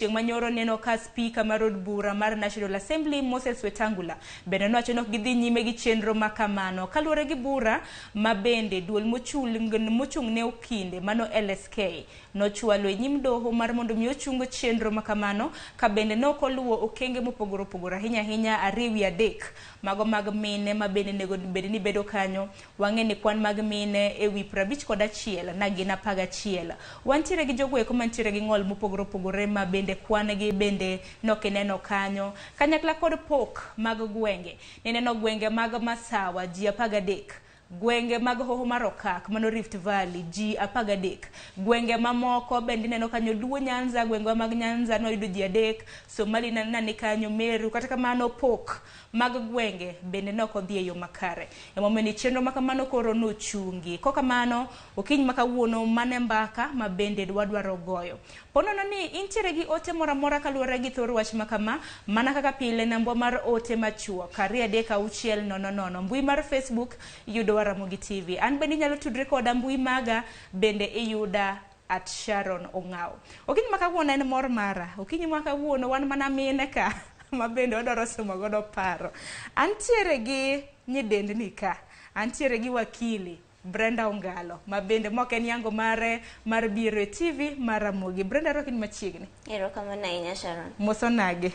Chieng' manyoro neno ka spika mar od bura mar National Assembly Moses Wetangula bende nowacho ni ok gidhi nyime gi chenro ma kamano kaluwore gi bura ma bende duol mochung' ne okinde mano LSK nochwalo e nyim doho mar mondo mi ochung chenro ma kamano ka bende ne ok oluwo okenge mopogore opogore ahinya ahinya 2 3 mago mag mine ma bende nego bed ni bedo kanyo. Wang'e ni kwan mag mine e wi 51 na gin 11. Wantiere gi jogo eko mantiere gi ng'ol mopogore opogore ma bende kwan gi bende nok ineno kanyo. Kanyakla kod pok mag gwenge. Nineno gwenge mag Masawa ji 13. Gwenge mag Hoho mar Okak mano Rift Valley ji 13. Gwenge mamoko bende ineno kanyo Luo Nyanza, gwengewa mag Nyanza nwayudo ji 3, Somali nani kanyo, Meru, kata kamano pok mag gwenge bende ne ok odhi e yo makare. Emomiyo ni chenro ma kamano koro nochungi. Kokamano, okinyi ma kawuono mane mbaka ma bende wadwaro goyo. Ponono ni intiere gi ote moro amora kaluwore gi thor wach ma kama, mana kaka pile nambwa mar ote machuok 23600. Mbui mar Facebook iyudowa Ramogi TV. An bende inyalo tudri koda mbui maga bende iyuda at Sharon Ong'aw. Okinyi ma kawuono en mor mara. Okinyi ma kawuono wan mana mine ka ma bende wadwaro somo godo paro. Antiere gi nyidendni ka. Antiere gi wakili Brenda Ongalo ma bende mok en yango mare mar biro e TV mar Ramogi. Brenda rwaki ni machiegni. Erokamano ahinya Sharon. Moso nage.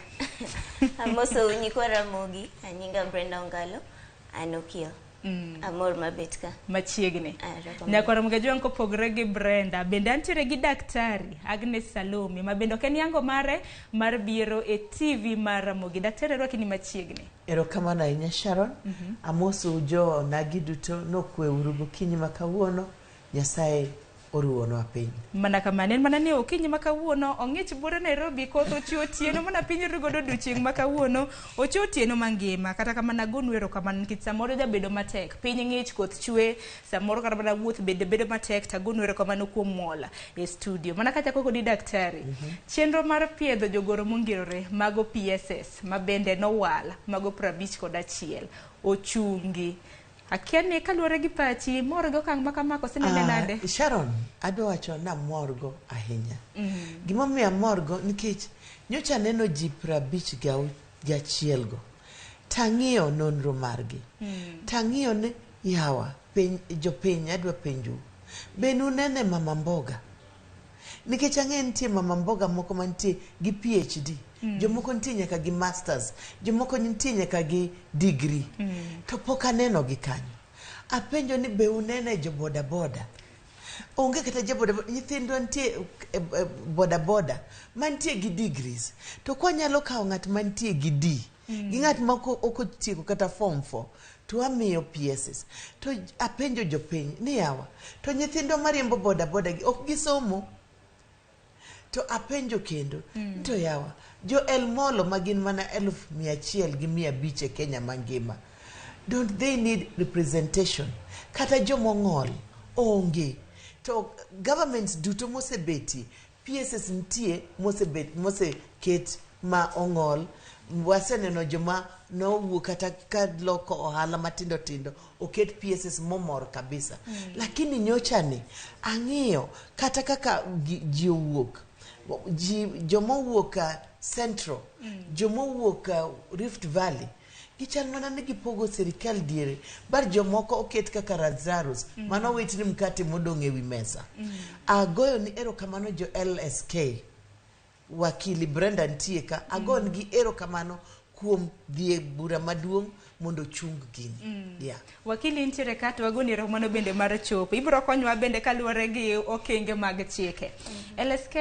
Amosou nyikwa Ramogi, anyinga Brenda Ongalo, an okil. Amor mabet ka. Machiegni. Ah, erokamano. Nyakwar Ramogi Ajwang' kopogore gi Brenda, bende antiere gi daktari Agnes Salome ma bende ok en yango mare mar biro e TV mar Ramogi. Daktari rwaki ni machiegni. Erokamano ahinya Sharon. Amosou jo onagi duto nokweuru gokinyi ma kawuono. Nyasaye oruwonwa piny. Mana kamano en mana ni okinyi ma kawuono ong'ich buore Nairobi koth ochwe otieno mana piny ru godo odiochieng' ma kawuono ochwe otieno mangima kata kamano agonu erokamano nikech samoro jabedo matek piny ng'ich koth chwe samoro kata mana wuoth bende bedo matek to agonu erokamano kuom mol e studio mana kachako kodi daktari chenro mar piedho jogoro mongirore mago PSS ma bende nowal mago 51 ochungi akia ni kaluwore gi pachi mor gi okang' ma kama koso inene nade? Sharon, adwa wacho ni amorgo ahinya. Gimomiyo amorgo nikech nyocha aneno ji 51 go. Tang'iyo nonro margi. Tang'iyo ni yawa piny, jopiny adwa penjou. Be nunene mama mboga? Nikech ang'e nitie mama mboga moko mantie gi PhD. Jomoko nitie nyaka gi masters. Jomoko nitie nyaka gi degree. To pok aneno gi kanyo. Apenjo ni be unene jo boda boda? Onge kata jo boda boda, nyithindwa nitie e, e, boda boda mantie gi degrees. To kwanyalo kawo ng'at mantie gi D, gi ng'at ma ok otieko kata form 4 to wamiyo PSs. To apenjo jopiny ni yawa, to nyithindwa mariembo boda boda gi ok gisomo. To apenjo kendo, to yawa, jo El Molo ma gin mana 100,500 e Kenya mangima, don't they need representation? Kata jomong'ol onge. To governments duto mosebetie, PSs nitie mosebet moseket ma ong'ol. Waseneno joma nowuok kata ka loko ohala matindo tindo oket PSs momor kabisa. Lakini nyocha ni ang'iyo kata kaka ji owuok ji joma owuok Central, joma owuok Rift Valley gichal mana ni gipogo sirikal diere bar jomoko oket kaka Lazarus mano wit ni mkate modong' ewi mesa. Agoyo ni erokamano jo LSK wakili Brenda nitie ka agon gi erokamano kuom dhi e bura maduong' mondo ochung gini. Yeah. Wakili nitiere ka to wagoni erokamano bende mar chopo. Ibiro konyowa bende kaluwore gi okenge mag chike. LSK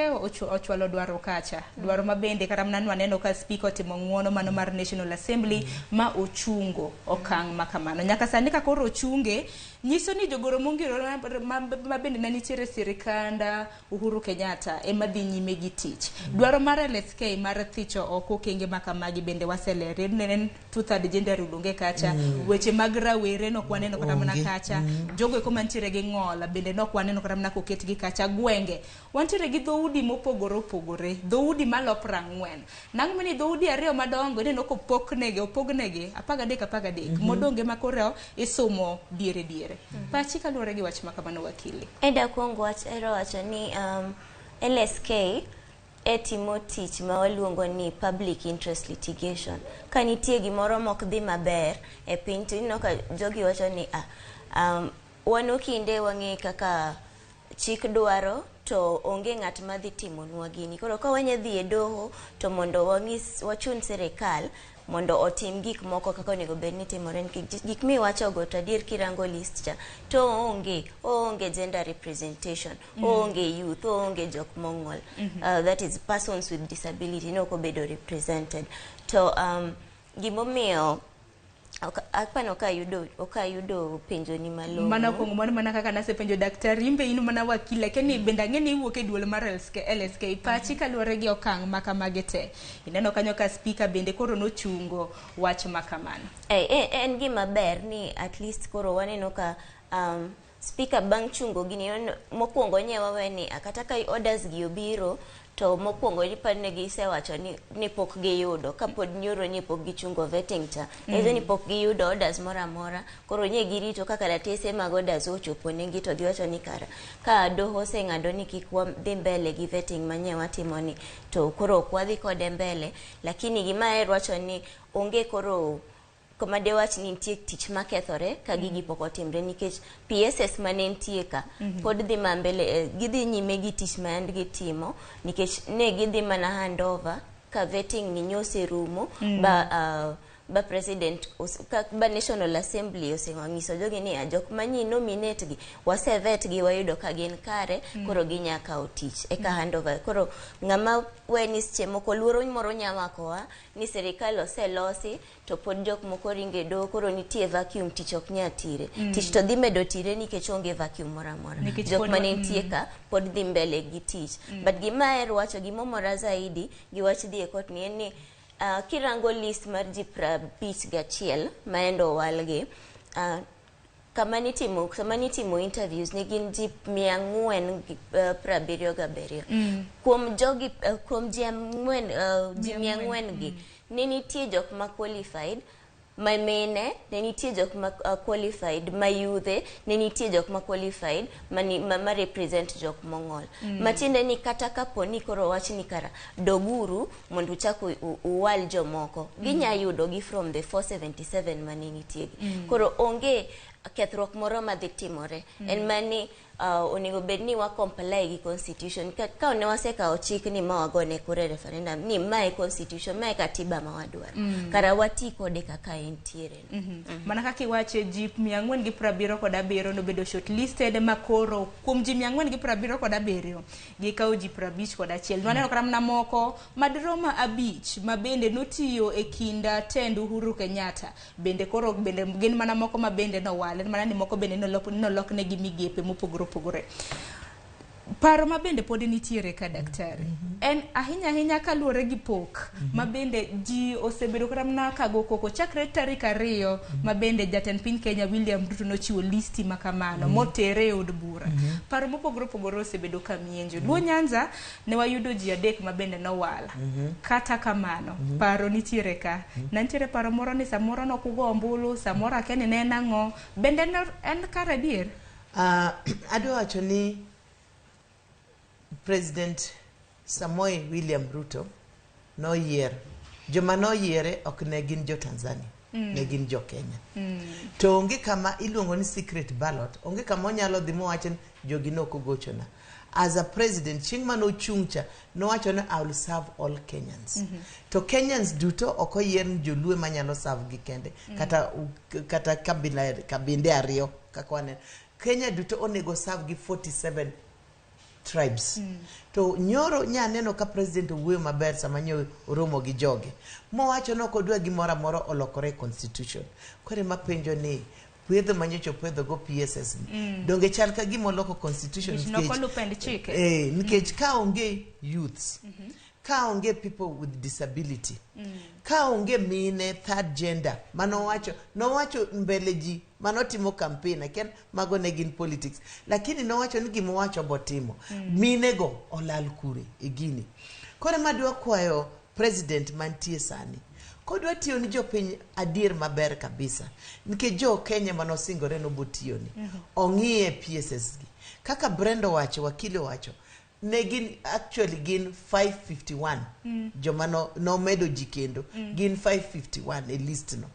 ochwalo dwaro kacha. Dwaro ma bende kata mana nwaneno ka speaker otimo ng'uono mano mar National Assembly ma ochungo okang' ma kamano. Nyaka sani ka koro ochunge, nyiso ni jogoro mongirore ma bende ne nitiere e sirikand Uhuru Kenyatta ema dhi nyime gi tich. Dwaro mar LSK mar thicho oko okenge ma kamagi bende waseleri. Ne en two-third gender rule onge kacha. Weche mag rawere nok waneno kata mana Onge. kacha. Jogo eko mantiere gi ng'ol bende nok waneno kata mana koketgi kacha. Gwenge wantiere gi dhoudi mopogore opogore. Dhoudi malo 40. Nang' mini dhoudi ariyo madongo ineno kopoknegi opognegi 13 13 modong' ema koro isumo diere diere. Pachi kaluwore gi wach ma kamano wakili. Eda kuongo wach ero wacho ni LSK e timo tich ma waluongo ni public interest litigation. Ka nitie gimoro mok dhi maber e piny to ineno ka jogi wacho ni wan okinde wang'e kaka chik dwaro to onge ng'at madhi timonwa gini. Koro ka wanya dhi e doho to mondo wang'is wachun sirikal mondo otim gik moko kaka onego bed ni timore nikech gik miwachogo to adier kirango list cha to oonge gender representation, oonge youth, oonge jok mong'ol, that is persons with disability ne ok obedo represented. To gimomiyo apani ok ayudo penjo ni malong'o. Mana kuong mano mana kaka nasepenjo daktari, in be in mana wakil, lakini bende ang'e ni iwuok e duol mar LSK, LSK. Pachi kaluwore gi okang' ma kamagi te. Ineno kanyo ka speaker bende koro nochungo wach ma kamano. En gima ber ni at least koro waneno ka speaker bang' chungo gini mokwongo nye wawe ni kata ka orders gi obiro to mokwongo iparo ni gisewacho ni pok giyudo kapod nyoro ni pok gichungo vetting cha nyiso ni pok giyudo orders moro amora. Koro nye girito ka kalatese mag orders ochopo negi to giwacho ni kara ka doho oseng'ado ni kik wadhi mbele gi vetting manye watimo ni to koro ok wadhi kode mbele. Lakini gima ahero wacho ni onge koro kama dewach ni nitie tich makethore ka gigi pok otimre nikech PSS mane nitie ka pod dhi ma mbele, gidhi nyime gi tich ma yand gitimo nikech ne gidhi mana handover ka vetting ni nyoserumo ba president ba National Assembly oseng'iso jogi ni jok manyi nominate gi wasevet gi wayudo ka gin kare koro ginya kawo tich eka handover. Koro ng'ama we ni seche moko luoro moro nya makowa ni sirikal oselosi to pod jok moko ringe doho koro nitie vacuum tich ok nya tire. Tich to dhi medo tire nikech onge vacuum moro amora. Jok mane nitie ka pod dhi mbele gi tich. But gima ahero wacho gimomora zaidi gi wach dhi e court ni en ni kirango list mar ji 51 ma endo owalgi, kama nitimo interviews ne gin ji 477. Kuom jogi, kuom ji ang'wen, ji 400 gi ne nitie jok ma qualified ma mine, ne nitie jok ma qualified ma yudhe, ne nitie jok ma qualified ma represent jok mong'ol. Matiende ni kata kapo ni koro wach ni kara doguru mondo uchak uwal jomoko, ginya yudo gi from the 477 mane nitie gi. Koro onge kethruok moro madhi timore. En mani onego bed ni wa comply gi constitution. Ka ne wasekawo chik ni ma wagone kura e referendum ni mae constitution, mae katiba ma wadwaro, kara wati kode kaka entiere no. Mana kaka iwache ji 477 nobedo shortlisted ma koro kuom ji 477 gikawo ji 51. Nwaneno kata mana moko madirom 5 ma bende notiyo e kind tend Uhuru Kenyatta bende koro bende gin mana moko ma bende nowal, en mana ni moko bende noloknegi migepe mopogore opogore. Paro ma bende pod nitiere ka daktari en ahinya ahinya kaluwore gi pok ma bende ji osebedo kata mana kago koko chakre tarik 2 ma bende jatend piny Kenya William Ruto nochiwo listi ma kamano motere e od bura. Paro mopogore opogore osebedo ka mienjo. Luo Nyanza ne wayudo ji 3 ma bende nowal. Kata kamano paro nitiere ka. Ne nitiere paro moro ni samoro nokugo ombulu, samoro akia ni ne en ang'o. Bende en kar adier? Adwa wacho ni President Samoei William Ruto noyier. Joma noyiere ok ne gin jo Tanzania, ne gin jo Kenya. To onge kama iluongo ni secret ballot, onge kama onyalo dhi mowacho ni jogi nok ogochona. As a president, chieng' mane ochung' cha, nowacho ni I will serve all Kenyans. To Kenyans duto ok oyier ni joluo manyalo serve gi kende, kata kabila, kabinde 2 kaka waneno. Kenya duto onego serve gi 47 tribes. To nyoro nya neno ka president owuoyo maber sama nyo oromo gi joge. Mowacho ni ok odwa gimoro amora olokore e constitution. Koro ema penjo ni pwedho manyocha opwedho go PSS ni. Donge chal ka gima oloko constitution Nikech nokoluw pend chike. Nikech ka onge youths, ka onge people with disability, ka onge mine third gender, manowacho nowacho mbele ji manotimo campaign, akia mago ne gin politics, lakini nowacho ni gimowacho botimo. Mine go olal kure e gini. Koro ema adwa kwayo president mantie sani, kodwa tiyo ni jopiny adier maber kabisa, nikech jo Kenya manosingore nobotiyoni, ong'iye PSS gi. Kaka Brenda owacho, wakili owacho, Ne gin actually gin 551 joma nomedo ji kendo gin 551 e list no.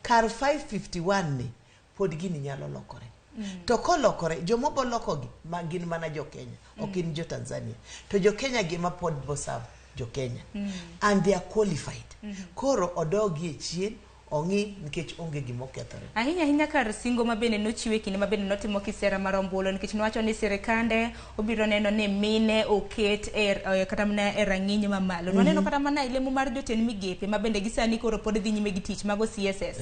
Kar 551 ni pod gini nyalo lokore. To kolokore, joma bolokogi ma gin mana jo Kenya, ok gin jo Tanzania. To jo Kenya gi ema pod bo serve jo Kenya. And they are qualified. Koro odogi e chien, ong'i nikech onge gima okethore. Ahinya ahinya kar singo ma bende nochiwe kinde ma bende notimo kisera mar ombulu, nikech nowacho ni sirikande obiro neno ni mine oket e kata mana e rang'iny mamalo. Nwaneno kata mana e lemo mar jotend migepe ma bende gisani koro pod dhi nyime gi tich mago CSS.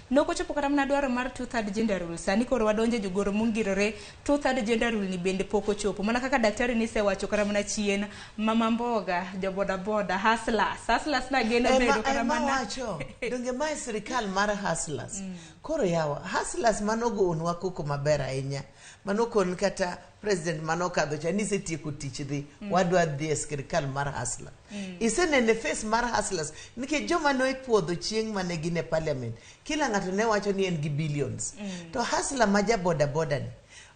Nokochopo kata mana dwaro mar two third gender rule. Sani koro wadonje jogoro mongirore, two third gender rule ni bende pok ochopo. Mana kaka daktari nisewacho kata mana chien, mama mboga, jo boda boda, hustlers, hustlers nageno bedo kata ema mana wacho donge mae sirikal mar hustlers. Koro yawa, hustlers manogonwa koko maber ahinya, manokon kata president manokadho cha ni isetieko tich, dhi wadwa dhi e sirikal mar hustler. Isenene face mar hustlers nikech joma nopuodho chieng' mane gin e parliament, kila ng'ato ne wacho ni en gi billions. To hustler ma ja boda boda ni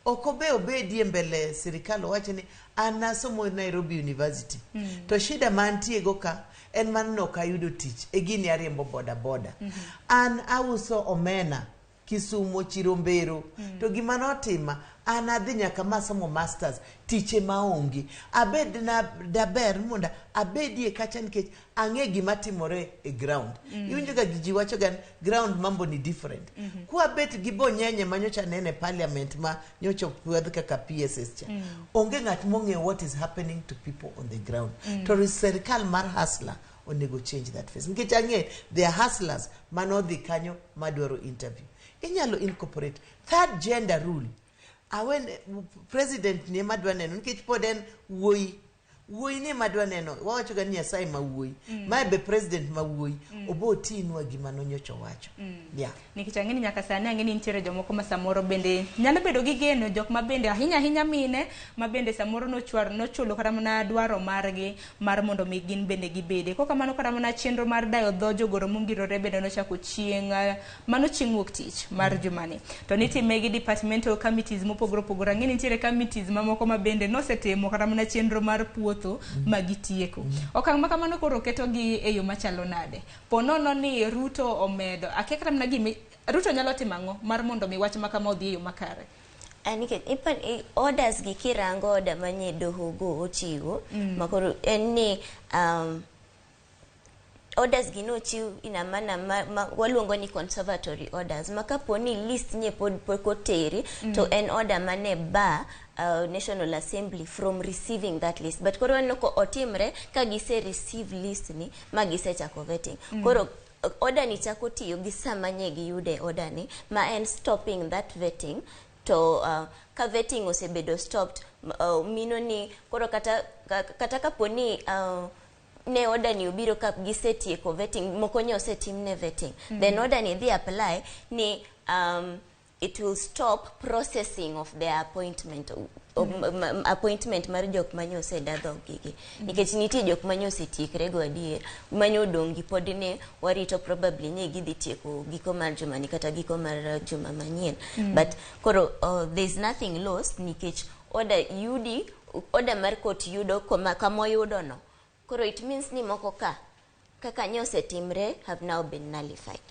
ok obe obedie mbele sirikal owacho ni an nasomo Nairobi University, to shida mantie go ka en mana ni ok ayudo tich e gini, ariembo boda boda, an auso omena Kisumo Chirombero, to gima notima an adhi nyaka masomo masters, tiche maonge. Abed na daber mondo abedie kacha nikech ang'e gima timore e ground. Iwinjo ga ji wacho ga ni ground mambo ni different. Kwabet gi bonyenye manyocha nene e parliament ma nyocha opwodh kaka PSS cha, onge ng'at mong'eyo what is happening to people on the ground. To sirikal mar hustler onego change that face nikech ang'e they are hustlers manodhi kanyo madwaro interview. Inyalo incorporate third gender rule. Awen president ni ema dwa neno nikech pod en wuoyi, wuoyi ni ema dwa neno. Wawacho ga ni Nyasaye ma wuoyi, mae be president ma wuoyi obo otinwa gima nonyocha owacho, yeah. Nikech ang'e ni nyaka sani ang'e ni nitiere jomoko ma samoro bende nyalo bedo gi geno, jok ma bende ahinya ahinya mine ma bende samoro nochwar nochulo kata mana dwaro margi mar mondo mi gin bende gibede. Kok kamano, kata mana chenro mar dayo dho jogoro mongirore bende nochako chieng' mano chieng' wuok tich mar jumani, to nitime gi departmental committees mopogore opogore. Ang'e ni nitiere committees mamoko ma bende nosetimo kata mana chenro mar puotho ma gitieko. Okang' ma kamano koro ketogi e yo machalo nade? Po nono ni Ruto omedo akia kata mana gimi Ruto nyalo timo ang'o mar mondo mi wach ma kama odhi e yo makare? Ah, nikech orders gi kirango order manye doho go ochiwo makoro en ni orders gi nochiw in a manner ma waluongo ni conservatory orders, ma kapo ni list nye pod pok oteri to en order mane bar National Assembly from receiving that list. But koro waneno ko otimre ka gise receive list ni ma gisechako vetting. Koro order ni chako tiyo gi sama nye giyude order ni, ma en stopping that vetting. To ka vetting osebedo stopped, mino ni koro kata kapo ni ne order ni obiro ka gisetieko vetting, moko nye osetimne vetting, then order ni dhi apply ni it will stop processing of their appointment, appointment mar jok manye oseda dhog gi, nikech nitie jok manye osetiekre go adier, manye odong' gi pod ne warito, probably ne gidhi tieko giko mar juma ni kata giko mar juma manyien. But koro there's nothing lost nikech order yudi, order mar court yudo koma kamoyudo no. Koro it means ni moko ka kaka nye osetimre have now been nullified,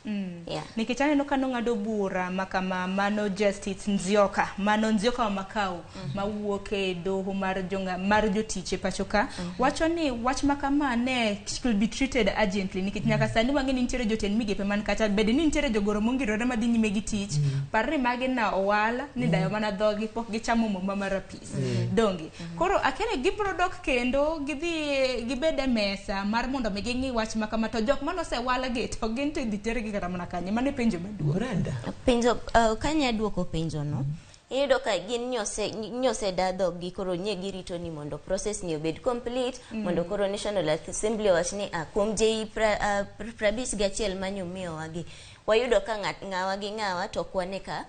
yeah. Nikech aneno ka nong'ado bura makama mano Justice Nzioka, mano Nzioka wa Makau mawuok e doho mar jonga, mar jotich e pacho ka, wacho ni wach makama ne should be treated urgently, nikech nyaka sani wang'e ni nitiere jotend migepe man kacha, bed ni nitiere jogoro mongirore madhi nyime gi tich. Par ni magi na owal ni dayo mana dhogi, pok gichamo muma mar apis donge. Koro akia ni gibiro dok kendo gidhi gibed e mesa mar mondo mi ging'i wach makama, to jok manosewal gi to gin to idhi tergi kata mana kanye? Mano e penjo maduong'. Brenda. Penjo kanya duoko penjo no, iyudo ka gin nyose da dhog gi, koro nye girito ni mondo process ni obed complete mondo koro National Assembly owach ni kuom JE 51 manyomiyowa gi wayudo ka ng'awa gi ng'awa to ok wane ka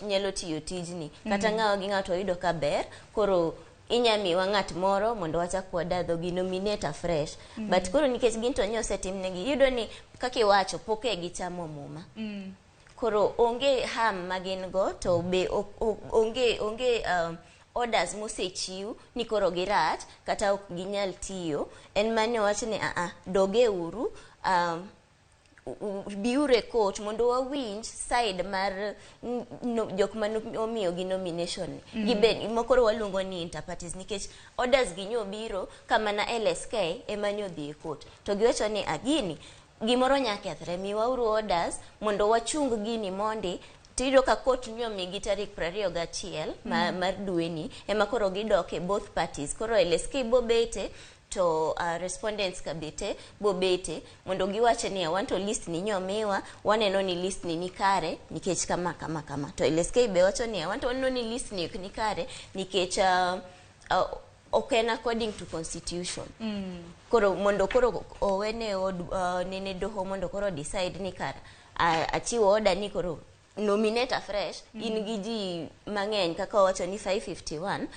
nyalo tiyo tijni, kata ng'awa gi ng'awa to wayudo ka ber, koro inya miwa ng'at moro mondo wachak wada dhogi, nominate afresh. But koro nikech gin to nye osetimnegi, iyudo ni kaka iwacho pok e gichamo muma, koro onge ham ma gin go, to be onge Orders mosechiw ni koro girach kata ok ginyal tiyo. En mane owach ni aa, doge uru, biuru e court mondo wawinj side mar no, jok mane omiyogi nomination ni. Gibed mokoro waluongo ni interparties, nikech orders gi nyobiro kamana LSK ema nyodhi e court to giwacho ni agini gimoro nya kethre, miwauru orders mondo wachung gini mondi. Tiyudo ka court nyomigi tarik 21 mar dweni ema koro gidok e both parties. Koro LSK bobete to respondents ka bete bobete mondo giwache ni wanto list ni nyomiwa, waneno ni list ni ni kare nikech kama kama kama, to LSK be wacho ni wanto waneno ni list ni ok ni kare nikech ok en according to constitution. Koro mondo koro owene od nene doho mondo koro decide ni kara achiwo order ni koro nominate afresh. In gi ji mang'eny kaka wawacho ni 551,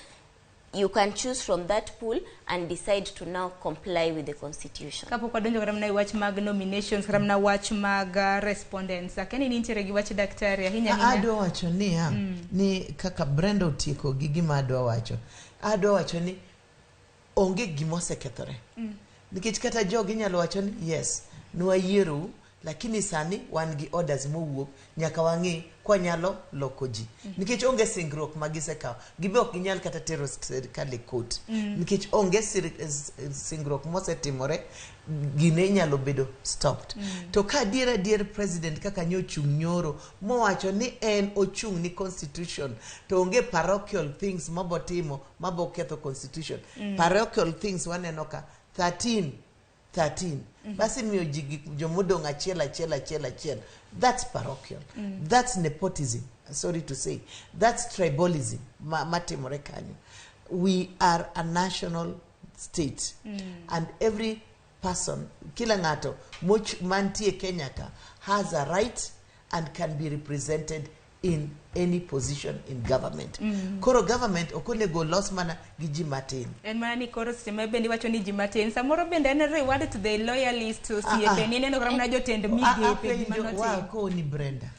you can choose from that pool and decide to now comply with the constitution. Kapok wadonjo kata mana e wach mag nominations, kata mana wach mag respondents, akia ni nitiere gi wach, daktari, ahinya ahinya. Adwa wacho niya, ni kaka Brenda otieko gi gima adwa wacho, adwa wacho ni onge gima osekethore, nikech kata jogi nyalo wacho ni yes, nwayierou, lakini sani wan gi orders mowuok, nyaka wang'i kwanyalo loko ji, nikech onge singruok ma gisekawo. Gibe ok ginyal kata tero sirikal e court, nikech onge singruok mosetimore. Gine inyalo bedo stopped. To ka adier adier president kaka nyochung' nyoro mowacho ni en ochung' ni constitution, to onge parochial things mabotimo maboketho constitution. Parochial things waneno ka 13 13 basi miyo ji gik jomodong' achiel achiel achiel achiel, that's parochial, that's nepotism, sorry to say, that's tribalism matimore kanyo. We are a national state and every person, kila ng'ato mantie Kenya ka has a right and can be represented in any position in government. Koro government ok onego los mana gi ji matin. En mana ni koro seche ma bende iwacho ni ji matin, samoro bende en reward to the loyalist osiepe. Nineno kata mana jotend migepe gima apenjo wa notim. Koni Brenda,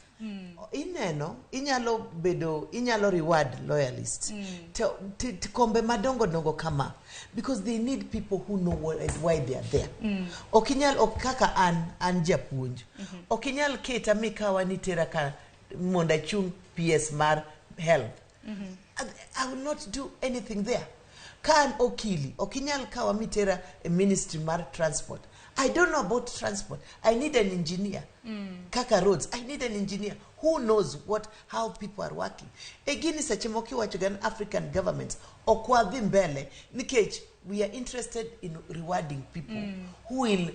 ineno inyalo bedo, inyalo reward loyalist to, to kombe madongo dongo kama, because they need people who know what, why they are there. Ok inyal, ok kaka an japuonj, ok inyal keta mikawa ni tera ka mondo achung PS mar health. I will not do anything there. Ka an okili, ok inyal kawa mitera e ministry mar transport. I don't know about transport. I need an engineer. Kaka roads, I need an engineer who knows what, how people are working. E gini seche moko iwacho ga ni African governments ok wadhi mbele nikech we are interested in rewarding people who will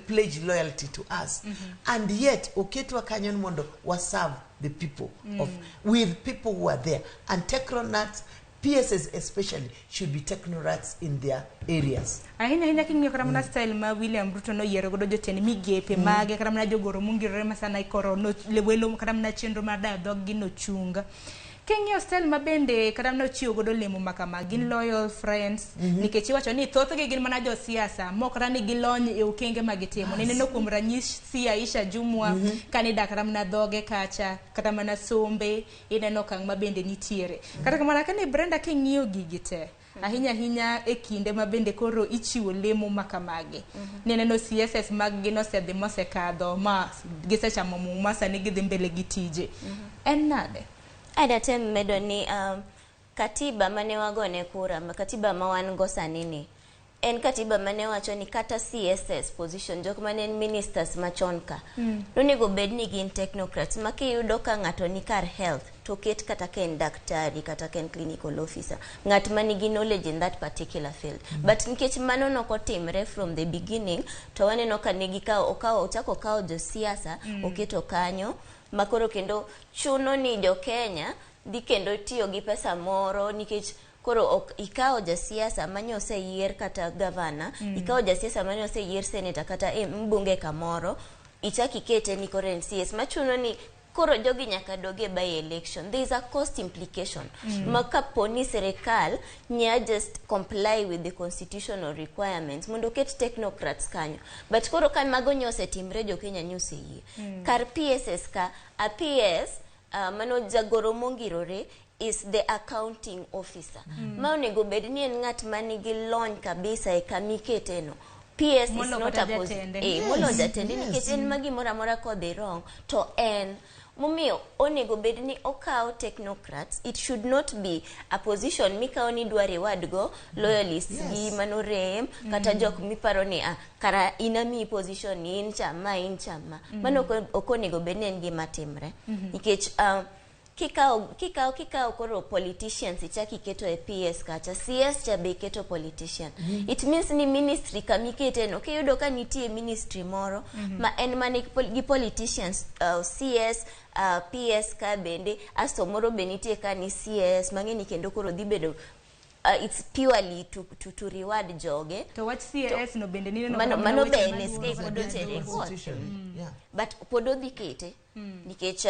pledge loyalty to us, and yet oketwa kanyo ni mondo waserve the people of, with people who are there, and technocrats, PSs especially, should be technocrats in their areas. Ahinya ahinya king'iyo kata mana style ma William Ruto noyiero godo jotend migepe mage, kata mana jogoro mongirore ma sana koro welo, kata mana chenro mar dayo dhog gi nochung. King'iyo style ma bende kata mana ochiwo godo lemo ma kama gin loyal friends, nikech iwacho ni thothgi gin mana josiasa mok kata ni gilony e okenge ma gitimo. Nineno kuom ranyisi Aisha Jumwa kane dak kata mana dhoge kacha kata mana sombe, ineno okang' ma bende nitiere. Kata kamano kane Brenda, king'iyo gigi te ahinya ahinya e kinde ma bende koro ichiwo lemo ma kamagi, nineno CSS mag gi nosedhi mosekadho ma gisechamo muma, sani gidhi mbele gi tije, en nade? Adatem medo ni katiba mane wagone kura, katiba ma wan go sani ni en katiba mane wacho ni kata CSS position, jok mane en ministers machon ka nonego bed ni gin technocrats, ma kiyudo ka ng'ato ni kar health to ket kata ka en daktari kata ka en clinical officer, ng'at manigi knowledge in that particular field. But nikech mano nokotimre from the beginning, to waneno ka negi kawo okawo ochako okawo josiasa oketo kanyo, makoro kendo chuno ni jo Kenya dhi kendo tiyo gi pesa moro, nikech koro ok ikawo jasiasa mane oseyier kata gavana, ikawo jasiasa mane oseyier senator kata mbunge kamoro, ichak ikete ni koro en CS, machuno ni koro jogi nyaka dog e by election. There is a cost implication ma kapo ni sirikal nya just comply with the constitutional requirements mondo oket technocrats kanyo. But koro ka mago nyo osetimre, jo Kenya nyo oseyie kar PSS ka a PS, mano jagoro mongirore. is the accounting officer. Ma onego bed ni en ng'at manigi lony kabisa e kamikete no. PS is Molo not kata a posi- jatende. eh, molo jatende nikech en ma gimoro amora kodhi wrong to en momiyo onego bed ni okawo technocrats. It should not be a position mikawo ni dwa reward go loyalists gi manorem kata jok miparo ni ah, kara in amiyi position ni in chama in chama. Mano ok onego bed ni en gima timre nikech kikawo koro politicians ichak iketo e PS kacha, CS cha be iketo politician, it means ni ministry kamikete no kiyudo ka nitie ministry moro ma en mana gi politicians, CS, PS ka bende asto moro be nitie ka ni CS mang'eni kendo koro dhi bedo it's purely to reward joge. To wach CS no bende nineno Mano- kaka mano weche be maluwo. NSK pod Against the otere court. constitution. Yeah. But pod odhi kete nikech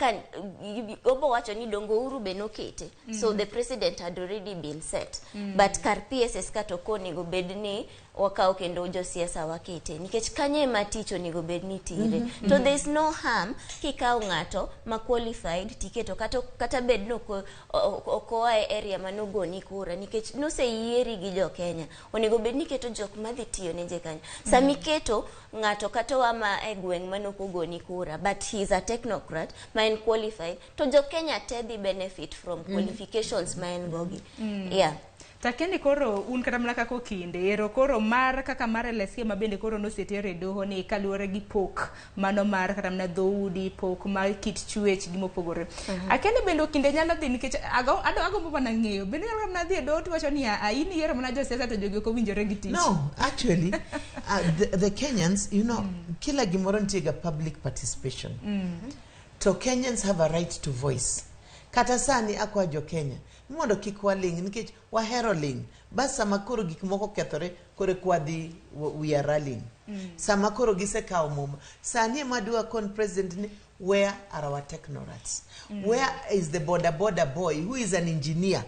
ka obo wacho ni dongo Uhuru be nokete, so the president had already been set, but kar PSS ka to konego bed ni wakawo kendo josiasa wakete nikech kanyo ema tich onego bed ni tire. To there is no harm kikawo ng'ato ma qualified tiketo kata bed ni ok oa e area manogoni kura nikech noseyieri gi jo Kenya. Onego bed ni iketo jok madhi tiyo ne je kanyo. Sama iketo ng'ato kata oa ma e gweng' manok ogoni kura, but he is a technocrat ma en qualified, to jo Kenya te dhi benefit from qualifications ma en go gi, yeah. Takendi koro un kata mana kaka okinde ero koro mar kaka mar LSK ma bende koro noseter e doho ni kaluwore gi pok mano mar kata mana dhoudi, pok mar kit chwech gi mopogore. Akende bende okinde nyalo dhi nikech agombo mana ng'eyo bende nyalo mana dhi e doho tiwacho ni "Ah, in iyiero mana josiasa to jogi ok owinjore gi tich." No, actually, the Kenyans, kila gimoro nitie ga public participation. To Kenyans have a right to voice. Kata sani akwa jo Kenya ni mondo kik waling nikech wahero ling. Bas sama koro gik moko kethore koro eka wadhi we are rallying. Sama koro gisekawo muma. Sani ema dwa kon president ni where are our technocrats? Where is the boda boda boy who is an engineer?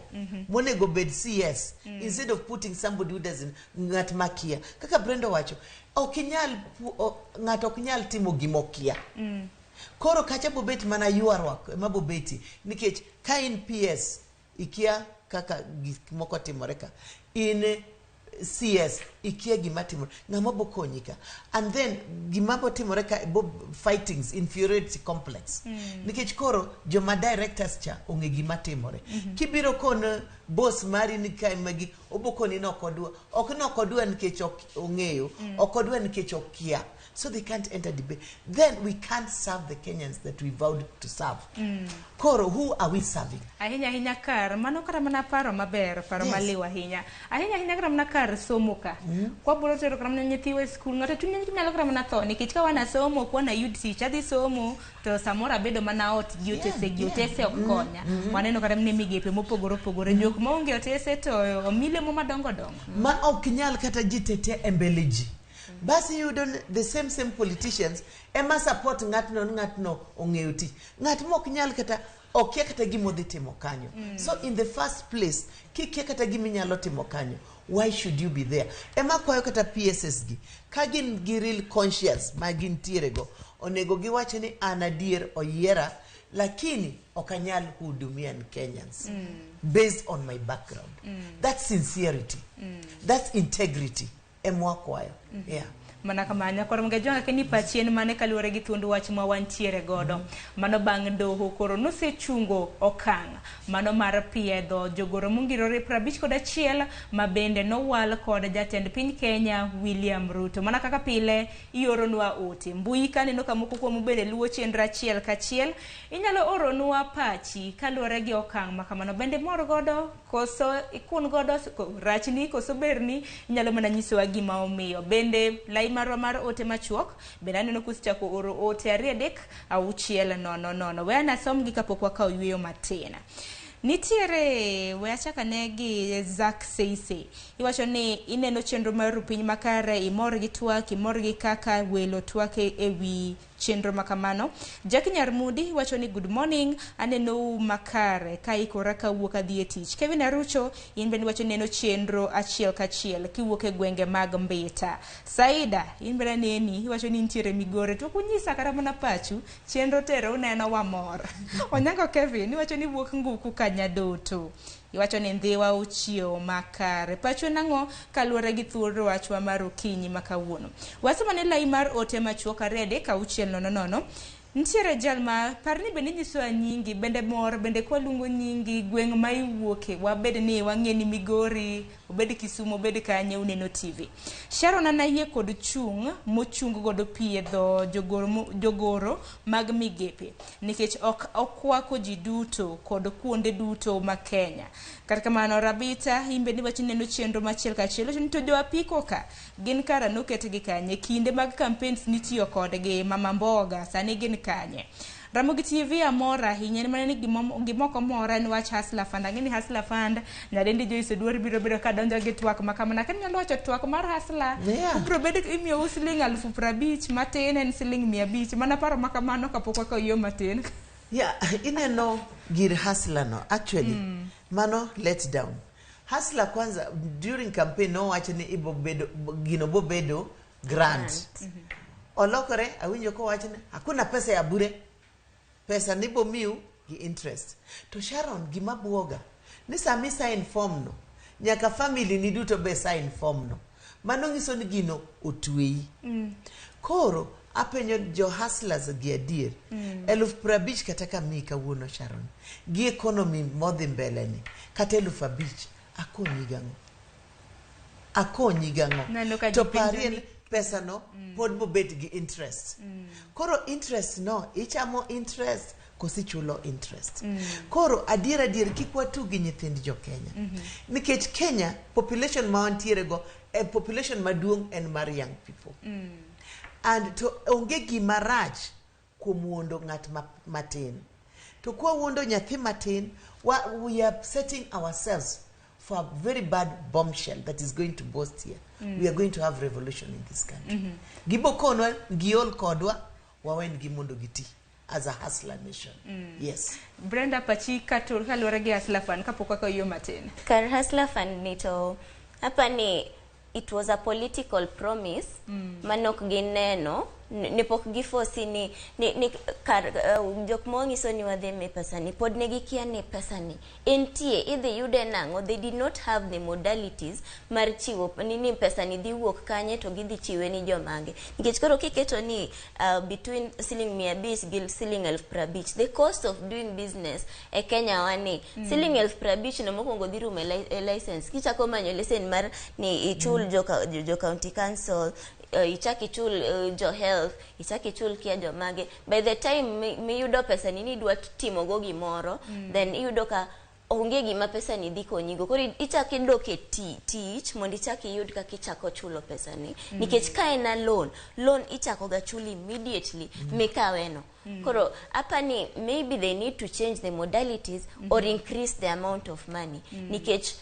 Monego bed CS instead of putting somebody who doesn't, ng'at makia. Kaka Brenda wacho, ok inyal ng'ato ok nyal timo gima okia. Koro kacha bobet mana ywaruok ema bobeti nikech ka in PS ikia kaka gik moko timore, ka in CS ikia gima timore, ng'ama bokonyi ka, and then gima botimore ka bo fightings, inferiority complex, nikech koro joma directors cha ong'e gima timore. Kibiro kon boss mari ni kae magi obokoni ni ok odwa, ok ni ok odwa nikech ok ong'eyo, ok odwa nikech okia, so they can't enter debate. Then we can't serve the Kenyans that we vowed to serve. Koro who are we serving? Ahinya ahinya kar mano kata mana paro maber, paro maliw ahinya ahinya ahinya kata mana kar somo ka kwabiro tero kata mana nyithiwa e skul, ng'ato chunye nyalo kata mana tho nikech ka wana somo ok wana yud tich, adhi somo to samoro abedo mana ot gi otese gi otese ok konya. Waneno kata mana e migepe mopogore opogore jok maonge otese to omi lemo madongo dongo ma ok nyal kata ji tete e mbele ji. Basi iyudo ni the same same politicians ema support ng'atno ni ng'atno ong'eyo tich, ng'at ma ok nyal kata okia kata gima odhi timo kanyo. So in the first place, kikia kata gima inyalo timo kanyo, why should you be there? Ema kwayo kata PSS gi ka gin gi real conscience ma gintiere go, onego giwach ni an adier oyiera lakini ok anyal hudumia Kenyans based on my background. That's sincerity, that's integrity emwakwayo, yeah. Mana kamano koro mga keni pachien mane kaluwore gi thuond wach ma wantiere godo mano bang' doho koro nosechungo okang' mano mar piedho jogoro mongirore 51 ma bende nowal kod jatend piny Kenya William Ruto. Mana kaka pile ioronwa ote mbui kaneno ka moko kuomu bende luwo chenro achiel kachiel, inyalo oronwa pachi kaluwore gi okang' ma kamano bende mor godo koso ikun godo rachni koso berni, inyalo mana nyisowa gima omiyo. Bende lai marwa mar ote machuok bende aneno kusechako oro ote 2 3 6 0 0. We anasom gi kapok wakawo yueyo matin. Nitiere we achak ane gi Zack Seise, iwacho ni ineno chenro mar piny makare, imor gi twak, imor gi kaka welo twak e wi. chenro ma kamano. Jackie Nyarmudi wacho ni good morning, anenou makare ka ikora kawuok adhi e tich. Kevin Arucho in bende wacho neno chenro achiel kachiel kiwuok e gwenge mag Mbita. Saida in bende aneni iwacho ni nitiere Migori to ok unyisa kata mana pachu chenro tero uneno wamor. Onyango Kevin iwacho ni wuok Nguku Kanyadoto. Iwacho ni Ndhiwa ochiewo makare. Pachu en ang'o kaluwore gi thuolo wachwa mar okinyi ma kawuono? Wasomane lai mar ote machuok 2 3 6 0 0. Nitiere jal ma par ni bende inyisowa nyingi, bende mor, bende kwaluongo nyingi, gweng' ma iwuoke, wabed ni wang'e ni Migori, obed Kisumu, obed kanye, uneno TV. Sharon an ayie kod chung' mochung godo piedho jogoro mag migepe nikech ok okwako ji duto kod kuonde duto ma Kenya. Kata kamano Rabita in bende iwacho ni neno chenro machiel kachiel wacho ni to jo apiko ka gin kara noketgi kanye kinde mag campaigns nitiyo kodgi mama mboga sani gin kanye. Ramogi TV amor ahinya en mana ni gima ok omora en wach Hustler Fund. Ang'e ni Hustler Fund nyadendi Joyce Oduor biro bedo ka donjo gi twak ma kamano. Ka inyalo wacho twak mar Hustler, ubiro bedo imiyou siling 50,000 matin en siling 500. Mana paro ma kamano kapok wakawo yo matin. Yeah, ineno gir Hustler no actually mano let down. Hustler kwanza during campaign nowacho ni ibo bedo gino bo bedo grant. Olokore awinjo kowacho ni hakuna pesa ya bure. Pesa nibo miu gi interest. To Sharon gima buoga ni sami sign form no nyaka family ni duto be sign form no. Mano nyiso ni gino otweyi. Koro apenjo jo hustlers gi adier. 50,000 kata ka miyi kawuono Sharon. Gi economy modhi mbele ni kata 5,000 akonyi gang'o? Akonyi gang'o? Neno ka To ji penjo parie ni- pesa no pod bobet gi interest. Koro interest no ichamo interest kosichulo interest. Koro adier adier kik watug gi nyithind jo Kenya. Nikech Kenya population ma wantiere go population maduong' en mar young people. And to onge gima rach kuom wuondo ng'at matin. To kwa wuondo nyathi matin, we are setting ourselves for a very bad bombshell that is going to burst here. We are going to have revolution in this country. Gibo konwa, giol kodwa, wawen gi mondo giti as a hustler nation. Yes. Brenda pachi katur kaluwore gi Hustler Fund kapok wakawo yo matin. Kar Hustler Fund ni to hapa ni it was a political promise manok gineno ne pok gifosi ni kar jok monyiso ni wadhi mi pesa ni pod ne gikia ni pesa ni entie idhi yude nang'o. They did not have the modalities mar chiwo ni pesa ni dhi wuok kanye to gidhi chiwe ni jomage, nikech koro kiketo ni between siling 500 gi siling 50,000, the cost of doing business e Kenya wani siling 50,000 no mokwongo dhi rumo e license, kichako manyo lesen mar ni ichul jo county council, ichak ichul jo health, ichak ichul kia jomage, by the time miyudo pesa ni nidwa timogo gimoro, then iyudo ka onge gima pesa ni dhi konyigo. Koro ichak idok e tich mondo ichak iyud kaka ichako chulo pesa ni, nikech ka en a loan ichako ga chul immediately mikaweno. Koro apani maybe they need to change the modalities or increase the amount of money, nikech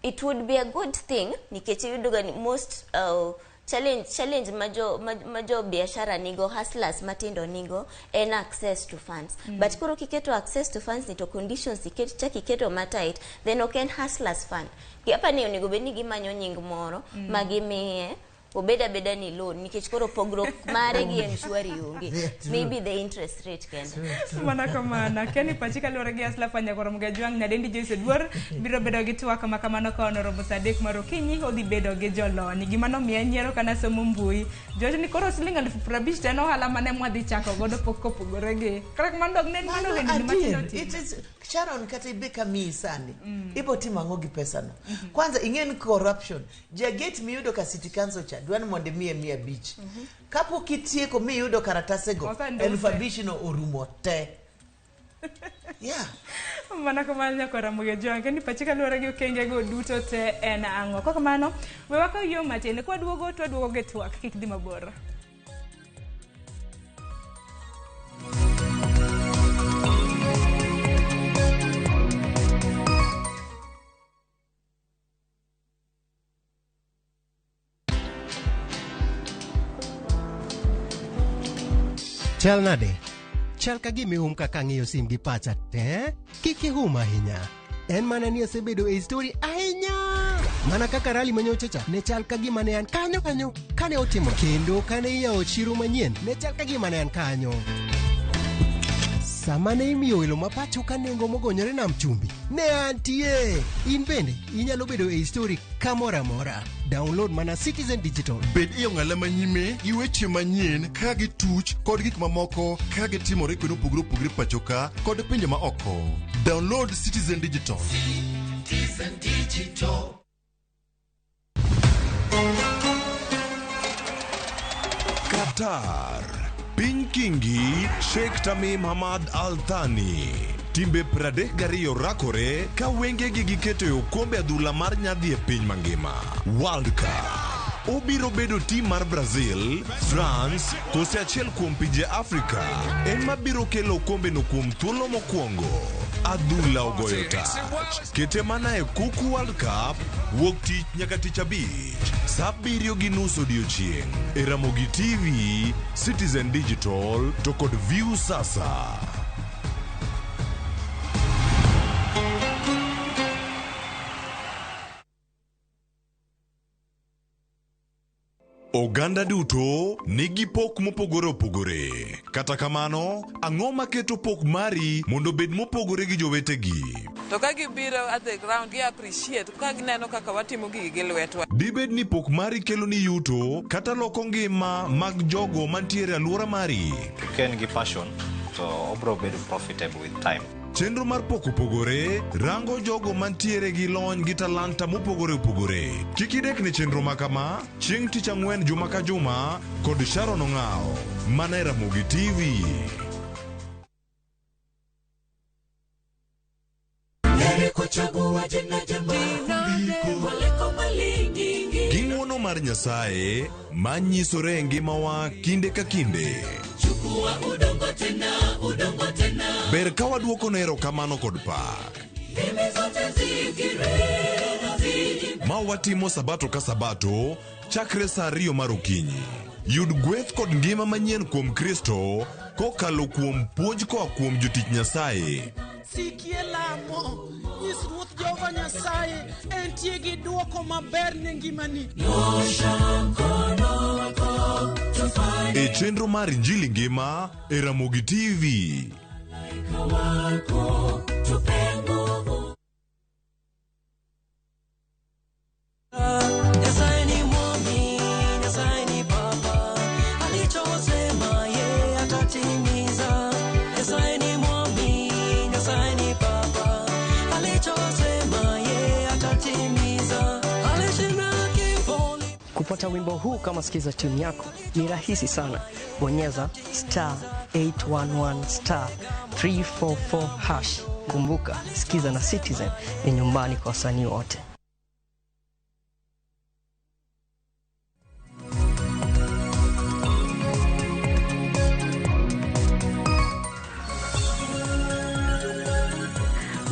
it would be a good thing, nikech iyudo ga ni most challenge ma jo biashara nigo, hustlers matindo nigo, en access to funds. But koro kiketo access to funds ni to conditions iket chak iketo ma tight, then ok en hustlers fund. Hapa ni onego bed ni gimanyo nying moro ma gimiye obed abeda ni loan, nikech koro pogruok mare gi M-Shwari onge. Maybe the interest rate kende. Mana kamano keni pachi kaluwore gi Hustler Fund. Nyakoro Mgajwang' nyadendi Joyce Oduor biro bedo gi twak ma kamano ka onoromo saa 3 mar okinyi odhi bedo gi jolony. Gima nomiya nyiero kana somo mbui jowacho ni koro siling 50,000 to en ohala mane mwadhi chako godo pok kopogore gi kata kamano dog ne en mano ohendni matindo Adier, tindo. it is Sharon, kata ibe kamiyi sani ibo timo ang'o gi pesano? Kwanza ing'e ni corruption jagate miyudo ka city council cha dwa ni mondo imiye 500. Kapok itieko miyudo karatasego, Osenduse. 5,000 no orumo te. Yeah. Mana kamano nyakora Mugejwang' kendo pachi kaluwore gi okengego duto te en ang'o? Kok kamano we wakaw yo matin kwaduogo to waduogo gi twak kik dhi mabor. Chal nade? Chal ka gima ihum kaka ang'iyo sim gi pacha te. Kik ihum ahinya. En mana ni asebedo e story ahinya. Mana kaka rally manyocha cha ne chal ka gima ne an kanyo kanyo kane otimo kendo kane iyawo chiro manyien ne chal ka gima ne an kanyo. Sama ne imiyo welo ma pacho ka nengo mogonyore nam chumbi, ne antie. In bende inyalo bedo e story kamoro amora. Download mana Citizen Digital. Bed e ong'ala manyime gi weche manyien ka gituch kod gik mamoko ka gitimore kuonde mopogore opogore pacho ka kod pinje ma oko. Download Citizen Digital. Citizen Digital. Qatar. Piny Kingi Sheikh Tamim Hamad Al Thani. Timbe 32 rakore ka wengegi giketo e okombe adhula mar nyadhi e piny mangima. World Cup. Obiro bedo tim mar Brazil, France, kose achiel kuom pinje Afrika ema biro kelo okombeno kuom thuolo mokwongo. Adhula ogoyo tach. Kete mana e Kuku World Cup wuok tich nyaka tich abich sa 7:30 odiochieng' e Ramogi TV, Citizen Digital to kod View Sasa. Oganda duto nigi pok mopogore opogore. Kata kamano, ang'o maketo pok mari mondo obed mopogore gi jowetegi? To ka gibiro at the ground, gi appreciate ka gineno kaka watimo gigi gi lwetwa. Dibed ni pok mari kelo ni yuto kata loko ngima mag jogo mantiere e alwora mari? Ka en gi passion to obro bedo profitable with time. Chenro mar pok opogore rango jogo mantiere gi lony gi talanta mopogore opogore. Kik idek ne chenro ma kama chieng' tich ang'wen juma ka juma kod Sharon Ong'awo mana e Ramogi TV. Gi ng'wono mar Nyasaye ma nyisore e ngimawa kinde ka kinde. Ber ka waduoko ne erokamano kod pak. Ma watimo sabato ka sabato chakre sa 2 mar okinyi. Yud gweth kod ngima manyien kuom Kristo kokalo kuom puonj koa kuom jotich Nyasaye. Sikie lamo, nyis Ruoth Jehova Nyasaye entie gi dwoko maber ne ngimani. E chenro mar Injili Ngima e Ramogi TV. Nyasaye ni mwami, Nyasaye ni baba, alichosema yeye atatimiza. Nyasaye ni mwami, Nyasaye ni baba, alichosema yeye atatimiza. Alishinda kifo. Kupata wimbo huu kama sikiza tune yako ni rahisi sana. Bonyeza star 811 star 344 hash. Kumbuka, sikiza na Citizen ni nyumbani kwa wasanii wote.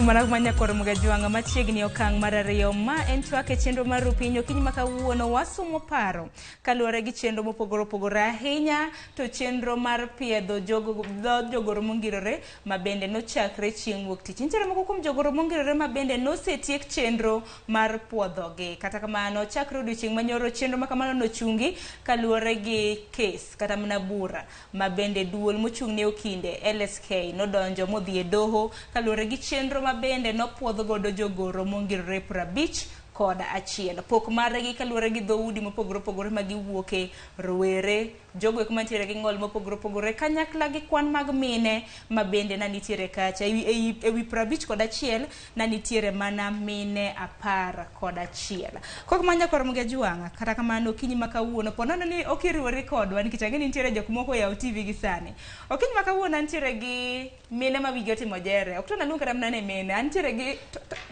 Mana manya kor mgajwanga machiegni okang' mar ariyo ma en twak e chenro mar Rupiny. Okinyi ma kawuono wasumo paro kaluwore gi chenro mopogore opogore ahinya to chenro mar piedho jogoro mongirore ma bende nochakre chieng' wuok tich. Nitiere moko kuom jogoro mongirore ma bende nosetiek chenro mar puodhogi. Kata kamano chakre odiochieng' manyoro chenro ma kamano nochungi kaluwore gi kes kata mana bura ma bende duol mochung' ne okinde LSK nodonjo modhi e doho kaluwore gi chenro ma bende nopuodh godo jogoro mongirore 51. Pok margi kaluwore gi dhoudi mopogore opogore ma giwuoke, rowere, jogo eko mantiere gi ng'ol mopogore opogore kanyakla gi kwan mag mine ma bende na nitiere kacha. Ewi 51 na nitiere mana mine 11. Kok manya kor mgajwang'a kata kamano okinyi ma kawuono po nono ni ok iriwori kodwa nikech ang'e ni nitiere jok moko oyawo TV gi sani. Okinyi ma kawuono antiere gi mine ma wigi otimo jere. Ok to naluong kata mana ni mine, antiere gi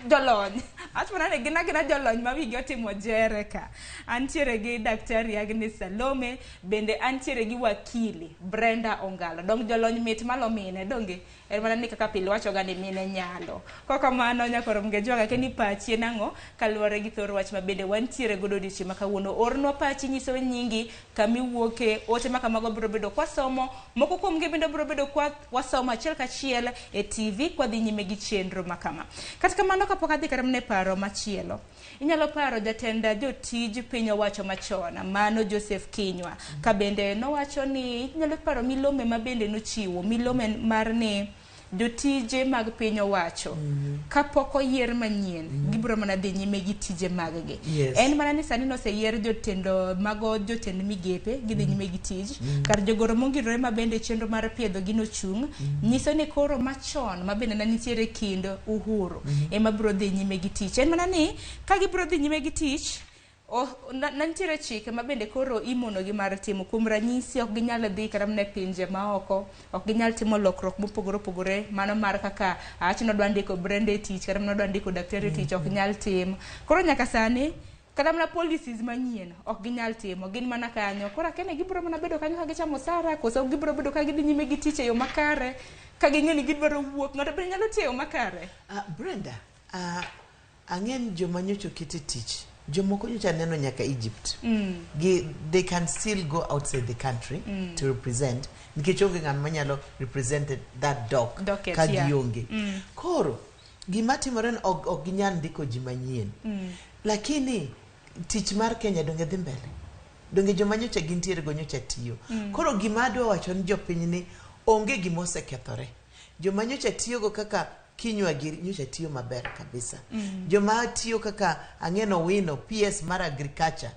jolony. Awacho mana ni gin agina jolony ma wigi otimo jere ka. Antiere gi Daktari Agnes Salome, bende Antiere gi wakili Brenda Ongalo. Dong jolony mit malo mine, donge? En mana ni kaka pile wachoga ni mine nyalo. Kokamano nyakoro Mgejwaga keni pachi en ang'o kaluwore gi thor wach ma bende wantiere godo odiochieng' ma kawuono. Ornwa pachi nyisowa nyingi, kamiwuoke, ote ma kamago biro bedo kwasomo. Moko kuomgi bende biro bedo kwa wasomo achiel kachiel e TV kwadhi nyime gi chenro ma kama. Kata kamano kapok adhi kata mana e paro machielo, inyalo paro jatend jotij piny owacho machon, mano Joseph Kinyua, ka bende nowacho ni inyalo paro milome ma bende nochiwo, milome mar ni jotije mag piny owacho kapok oyier manyien gibiro mana dhi nyime gi tije mag-gi. En mana ni sani noseyier jotend mago jotend migepe gidhi nyime gi tij kar jogoro mongirore ma bende chenro mar piedho gi nochung' nyiso ni koro machon ma bende ne nitiere kind Uhuru ema biro dhi nyime gi tich. En mana ni ka gibiro dhi nyime gi tich na nitiere chike ma bende koro imonogi mar timo. Kuom ranyisi ok ginyal dhi kata mana e pinje maoko, ok ginyal timo lokruok mopogore opogore, mano mar kaka awach ni odwa ndiko Brenda e tich kata mana odwa ndiko daktari e tich ok nyal tim. Koro nyaka sani kata mana policies manyien ok ginyal timo, gin mana kanyo. Koro akia ni gibiro mana bedo kanyo ka gichamo osara koso gibiro bedo ka gidhi nyime gi tich e yo makare ka ging'e ni gidwaro wuok. Ng'ato bende nyalo tiyo e yo makare. Brenda, ang'e ni joma nyocha oket e tich, jomoko nyocha neno nyaka Egypt. They can still go outside the country to represent, nikech onge ng'at manyalo represent that dock Docket, ka gionge. Koro, gima timore ni ok ginyal ndiko ji manyien. Lakini tich mar Kenya donge dhi mbele. Donge joma nyocha gintiere go nyocha tiyo. Koro gima adwa wacho ni jopiny ni onge gima osekethore. Joma nyocha tiyogo kaka Kinyua giri nyocha tiyo maber kabisa. Joma tiyo kaka Ang'eno Wino, PS mar agriculture.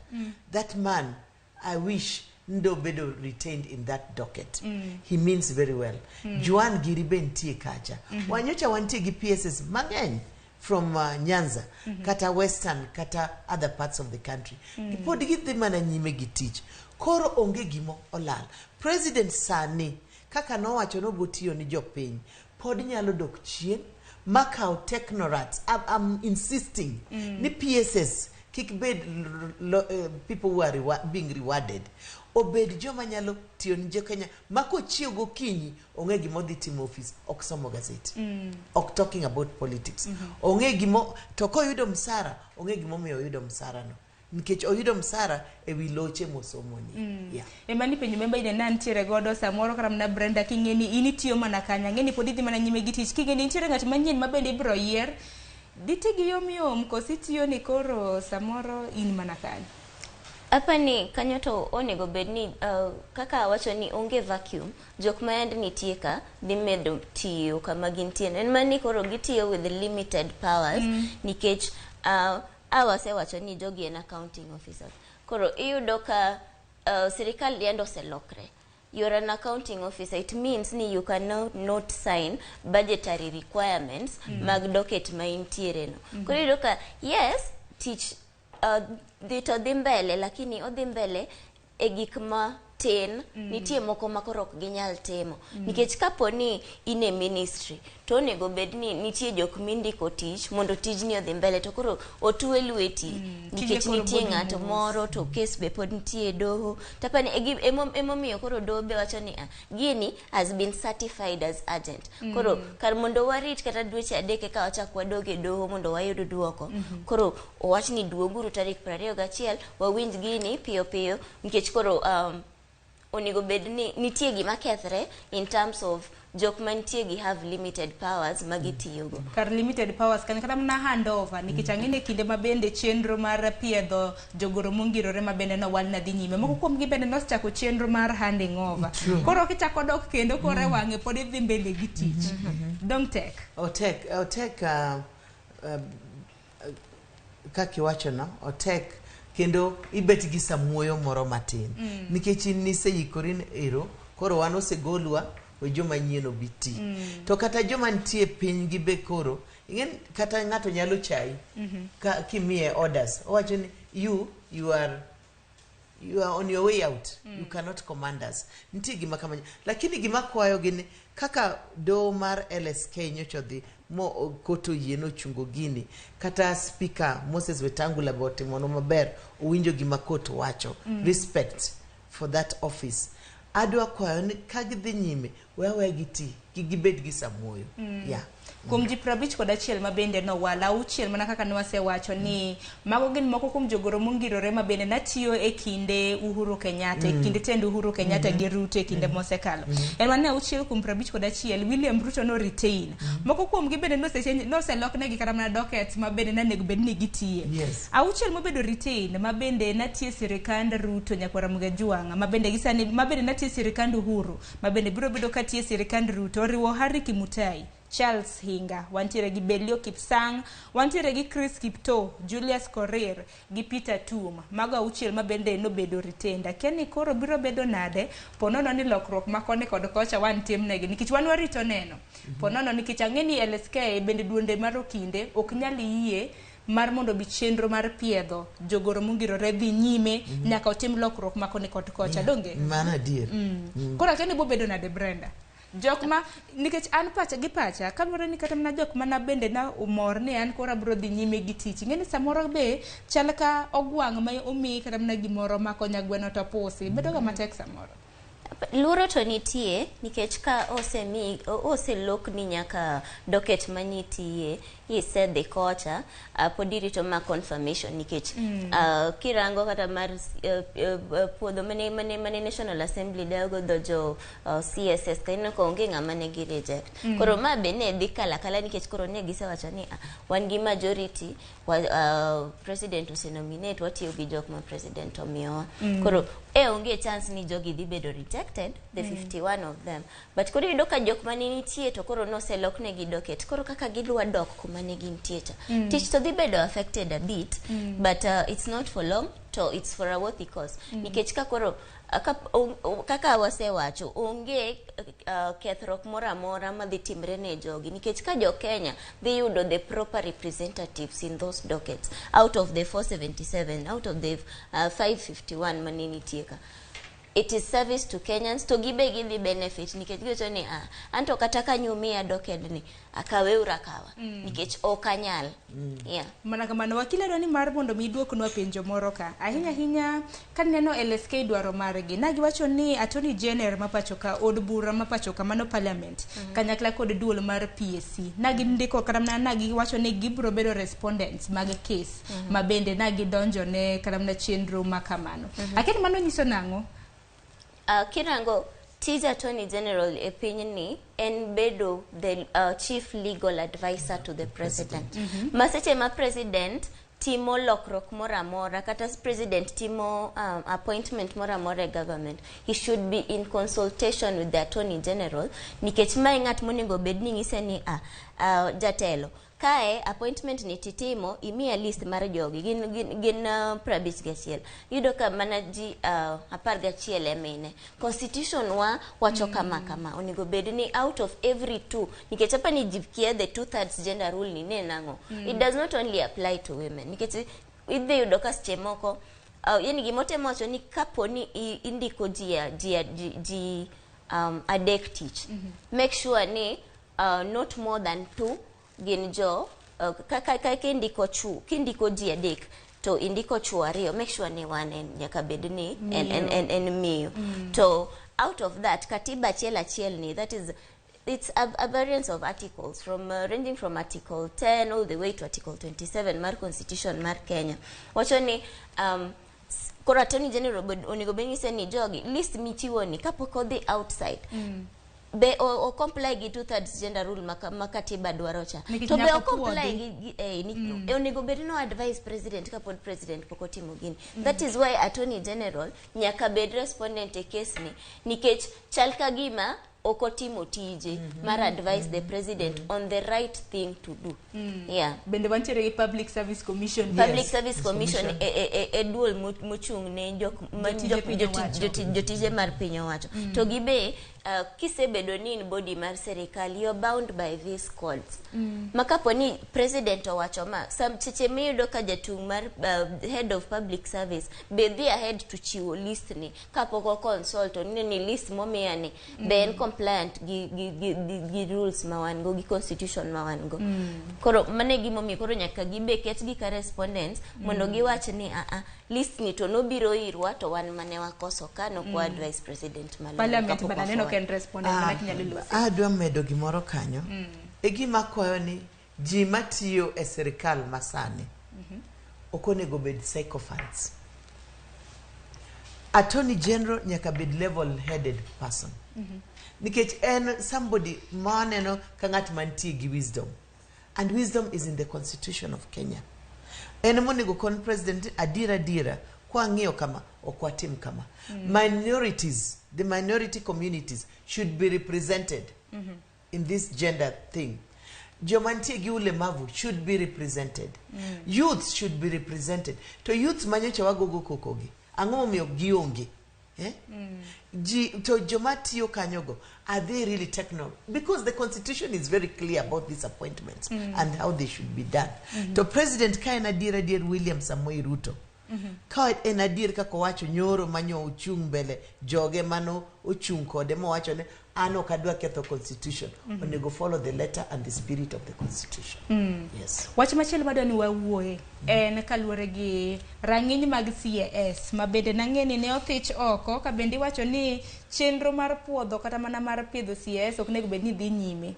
That man, I wish ndo bedo retained in that docket. He means very well. Joan giri be nitie kacha. Wanyocha wantie gi PSs mang'eny from Nyanza, kata Western, kata other parts of the country. Pod gidhi mana nyime gi tich. Koro onge gimo olal. President sani, kaka nowacho nobiro tiyo ni jopiny, pod nyalo dok chien makaw technocrats. I'm insisting ni PSS kik bed people who are being rewarded. Obed joma nyalo tiyo ni jo Kenya ma kochiew gokinyi ong'e gima odhi timo office, ok somo gazeti, ok talking about politics. Ong'e gimo to koyudo msara, ong'e gimomiyo oyudo msara no. Nikech oyudo msara e wi loche mosomoni. Yeah. Ema ni penjo memba ine nantiere godo samoro kata mana Brenda king'e ni in itiyo mana kanyo, ang'e ni pod idhi mana nyime gi tich, king'e ni nitiere ng'at manyien ma bende ibiro yier, diti gi yom yom koso itiyo ni koro samoro in mana kanyo. Apani kanyo to onego bed ni kaka awacho ni onge vacuum, jok ma yande nitie ka dhi medo tiyo kama gintie. En mana ni koro gitiyo with limited powers nikech awasewacho ni jogi en accounting officers. Koro iyudo ka sirikal yande oselokre. You're an accounting officer, it means ni you cannot not sign budgetary requirements mag docket ma intiere no. Koro iyudo ka yes, tich dhi to dhi mbele, lakini odhi mbele e gik ma tin, nitie moko ma koro ok ginyal timo. Nikech kapo ni in e ministry, to onego bed ni nitie jok mindiko tich mondo tijni odhi mbele, to koro otwe lweti nikech Tije koro nitie pod ng'ato mos. moro to kes be pod nitie e doho. Tapani emomiyo koro doho be wacho ni gini has been certified as urgent. Koro kar mondo warit kata dweche 3 eka wachak wadog e doho mondo wayud duoko. Koro owach ni duoguru tarik 21 wawinj gini piyo piyo nikech koro onego bed ni nitie gima kethre in terms of jok mantie gi have limited powers ma gitiyogo. Kar limited powers kanyo kata mana handover nikech ang'e ni kinde ma bende chenro mar piedho jogoro mongirore ma bende nowal na dhi nyime moko kuomgi bende nosechako chenro mar handing over. Koro kichako dok kendo koro e wang'e pod idhi mbele gi tich. Dong tek. Otek, kaka iwacho no, otek kendo ibet gi samuoyo moro matin. Nikech in niseikori ni ero, koro wan osegolwa, we joma nyien obi ti. To kata joma nitie piny gi be koro, ing'e kata ng'ato nyalo chayi ka kimiye orders. Owacho ni you are on your way out. You cannot command us. Nitie gima kamano. Lakini gima kwayo gini kaka doho mar LSK nyocha odhi mo koto yie nochungo gini, kata Speaker Moses Wetangula be otimono maber, owinjo gima court wacho. Respect. for that office. Adwa kwayo ni ka gidhi nyime, we aweya giti, kik gibed gi samuoyo. Yeah. Kuom ji 51 ma bende nowal, 6 mana kaka nwasewacho ni mago gin moko kuom jogoro mongirore ma bende natiyo e kinde Uhuru Kenyatta, e kinde tend Uhuru Kenyatta gi Ruto e kinde mosekalo. En mana 6 kuom 51 William Ruto no retain. Moko kuom gi bende noseloknegi kata mana dockets ma bende nanego bed ni gitiye. 6 mobedo retain ma bende natiyo e sirikand Ruto nyakwar Ramogi Ajwang', ma bende gisani ma bende natiyo e sirikand Uhuru, ma bende biro bedo katiyo e sirikand Ruto, oriwo Harry Kimutai, Charles Hinga, wantiere gi Belio Kipsang, wantiere gi Chris Kiptoo, Julius Korir gi Peter Tum. Mago 6 ma bende nobedo retained. Akia ni koro biro bedo nade ponono ni lokruok ma koni kod kocha wan timnegi nikech wan warito neno. Ponono nikech ang'e ni LSK bende duonde mar okinde ok nyal yie mar mondo bi chenro mar piedho jogoro mongirore dhi nyime nyaka otim lokruok ma koni kod kocha. Donge? Mano adier. Koro akia ni bobedo nade Brenda. Jok ma nikech an pacha gi pacha kaluwore ni kata mana jok mana bende na omor ni an koro abiro dhi nyime gi tich. Ing'e ni samoro be chal ka ogwang' ma omiyi kata mana gimoro mako nyagweno to pusi. Bedo ga matek samoro. Luoro to nitie nikech ka osemi oselokni nyaka docket manitiye isedhi kocha, pod irito ma confirmation nikech kirango kata mar puodho mane National Assembly dago dho jo CSS ka ineno ka onge ng'ama ne gi reject. Koro ma be ne dhi kala kala nikech koro ne gisewacho ni wan gi majority, president osenominate, watiyo gi jok ma president omiyowa. Koro onge chance ni jogi dhi bedo rejected, the 51 of them. But koro iyudo ka jok mane nitie to koro noseloknegi docket. Koro kaka gidwa dok kuma ne gintie cha. Tich to dhi bedo affected a bit, but it's not for long, to it's for a worthy cause. Nikech ka koro kaka wasewacho, onge kethruok moro amora madhi timre ne jogi nikech ka jo Kenya dhi yudo the proper representatives in those dockets out of the 477, out of the 551 mane nitie ka. It is service to Kenyans to gibe gidhi benefit nikech giwacho ni anto kata ka nyumiya docket ni akaweuru akawa nikech ok anyal. Yeah. Mana kamano wakil adwa ni mar mondo mi iduoknwa penjo moro ka. Ahinya ahinya kaneno LSK dwaro margi. Na giwacho ni Attorney General ma pacho ka, od bura ma pacho ka, mano parliament, kanyakla kod duol mar PSC. Na gindiko kata mana na giwacho ni gibiro bedo respondents mag case ma bende na gidonjo ne kata mana chenro ma kamano. Akia ni mano nyiso nang'o? Kirango tij Attorney General e pinyni en bedo the chief legal advisor to the president. Ma seche ma president timo lokruok moro amora kata president timo appointment moro amora e government, he should be in consultation with the Attorney General nikech mae ng'at monego bed ni ng'ise ni jatelo kae appointment ni titimo imiya list mar jogi gin 51 yudo ka mana ji 11 emine. Constitution wa wacho kama kama onego bed ni out of every 2 nikech hapa ni ji kia the 2/3 gender rule ni ne nang'o. It does not only apply to women nikech idhi yudo ka seche moko yani gimotemo wacho ni kapo ni indiko ji adek tich, make sure ni not more than 2 gin jo kaka kindiko ji adek to indiko chuo 2, make sure ni wan en nyaka bed ni en miyo. To out of that katiba achiel achiel ni, that is, it's a variance of articles from ranging from article 10 all the way to article 27 mar constitution mar Kenya. Wacho ni koro Attorney General onego bed ni ni jogi list michiwo ni kapok odhi outside be o comply gi 2/3 gender rule ma katiba dwaro cha. To be o comply gi onego bed no advise president kapod president pok otimo gini. That is why Attorney General nyaka bed respondent e case ni nikech chal ka gima ok otimo tije mar advise the president on the right thing to do. Yeah. Bende wantiere gi Public Service Commission. Public Service Commission e duol mochung' ne jotije mar piny owacho. To gibe Kisebedo ni in body mar serikal, you're bound by these codes. Ma kapo ni president owacho ma sam seche miyudo ka jatung' mar head of public service be dhi ahead to chiwo list ni kapok o consult onine ni list momiya ni be en compliant gi rules ma wan go, gi constitution ma wan go. Koro mano e gimomiyo koro nyaka gibe ketgi ka respondents mondo giwach ni aa, list ni to nobiro irwa, to wan mane wakoso ka nok wa advise president malong'o Parliament kapok bana neno wa ka en respondent mana kinyalo lose. Adwa medo gimoro kanyo. E gima kwayo ni ji matiyo e sirikal masani ok onego bed sycophants. Attorney General nyaka bed level headed person, nikech en somebody ma waneno ka ng'at mantie gi wisdom, and wisdom is in the Constitution of Kenya. En monego kon president adiera adiera kwang'iyo kama ok watim kama. Minorities, the minority communities should be represented in this gender thing. Joma nitie gi ulemavu should be represented. Youth should be represented. To youth manyocha wagogo kokogi, ang'o momiyo gionge, eh? Ji to joma tiyo kanyogo, are they really techno? Because the Constitution is very clear about these appointments and how they should be done. To president ka en adier adier William Samoei Ruto, ka en adier kaka owacho nyoro manyo ochung' mbele joge mano ochung' kode mowacho ni an ok adwa ketho Constitution, onego follow the letter and the spirit of the Constitution. Yes. Wach machielo madwa ni wawuoye en kaluwore gi rang'iny mag CAS ma bende nang'e ni ne othich oko, ka bende iwacho ni chenro mar puodho kata mana mar pidho CAS ok onego bed ni dhi nyime.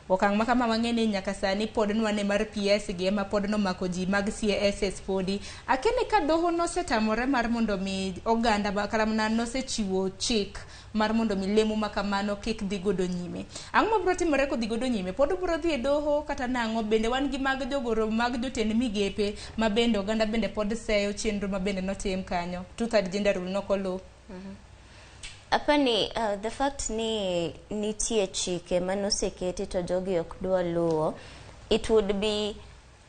Okang' ma kama wang'e ni nyaka sani pod nwane mar PS gi ema pod nomako ji mag CASs podi. Akene ka doho nosetamore mar mondo mi oganda kata mana nosechiwo chik mar mondo mi lemo ma kamano kik dhi godo nyime. Ang'o mabiro timore kodhi godo nyime? Pod biro dhi e doho kata nang'o? Bende wan gi mag jogoro mag jotend migepe ma bende oganda bende pod seyo chenro ma bende notim kanyo. Two-third gender rule nokoluw. Apani the fact ni nitie chike manoseketi to jogi ok dwa luwo, it would be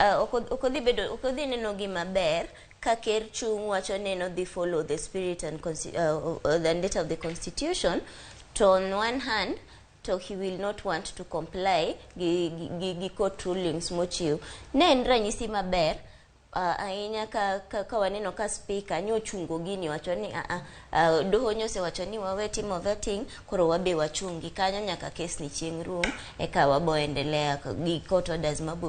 ok odhi bedo, ok odhi neno gima ber ka ker chung' wacho ni nodhi follow the spirit and the letter of the Constitution, to on one hand to he will not want to comply gi court rulings mochiw. Ne en ranyisi maber ahinya ka waneno ka speaker nyochungo gini wacho ni doho nyosewacho ni wawe timo vetting, koro wabe wachungi kanyo nyaka kes ni chieng' rum eka wabo endelea gi court orders mabo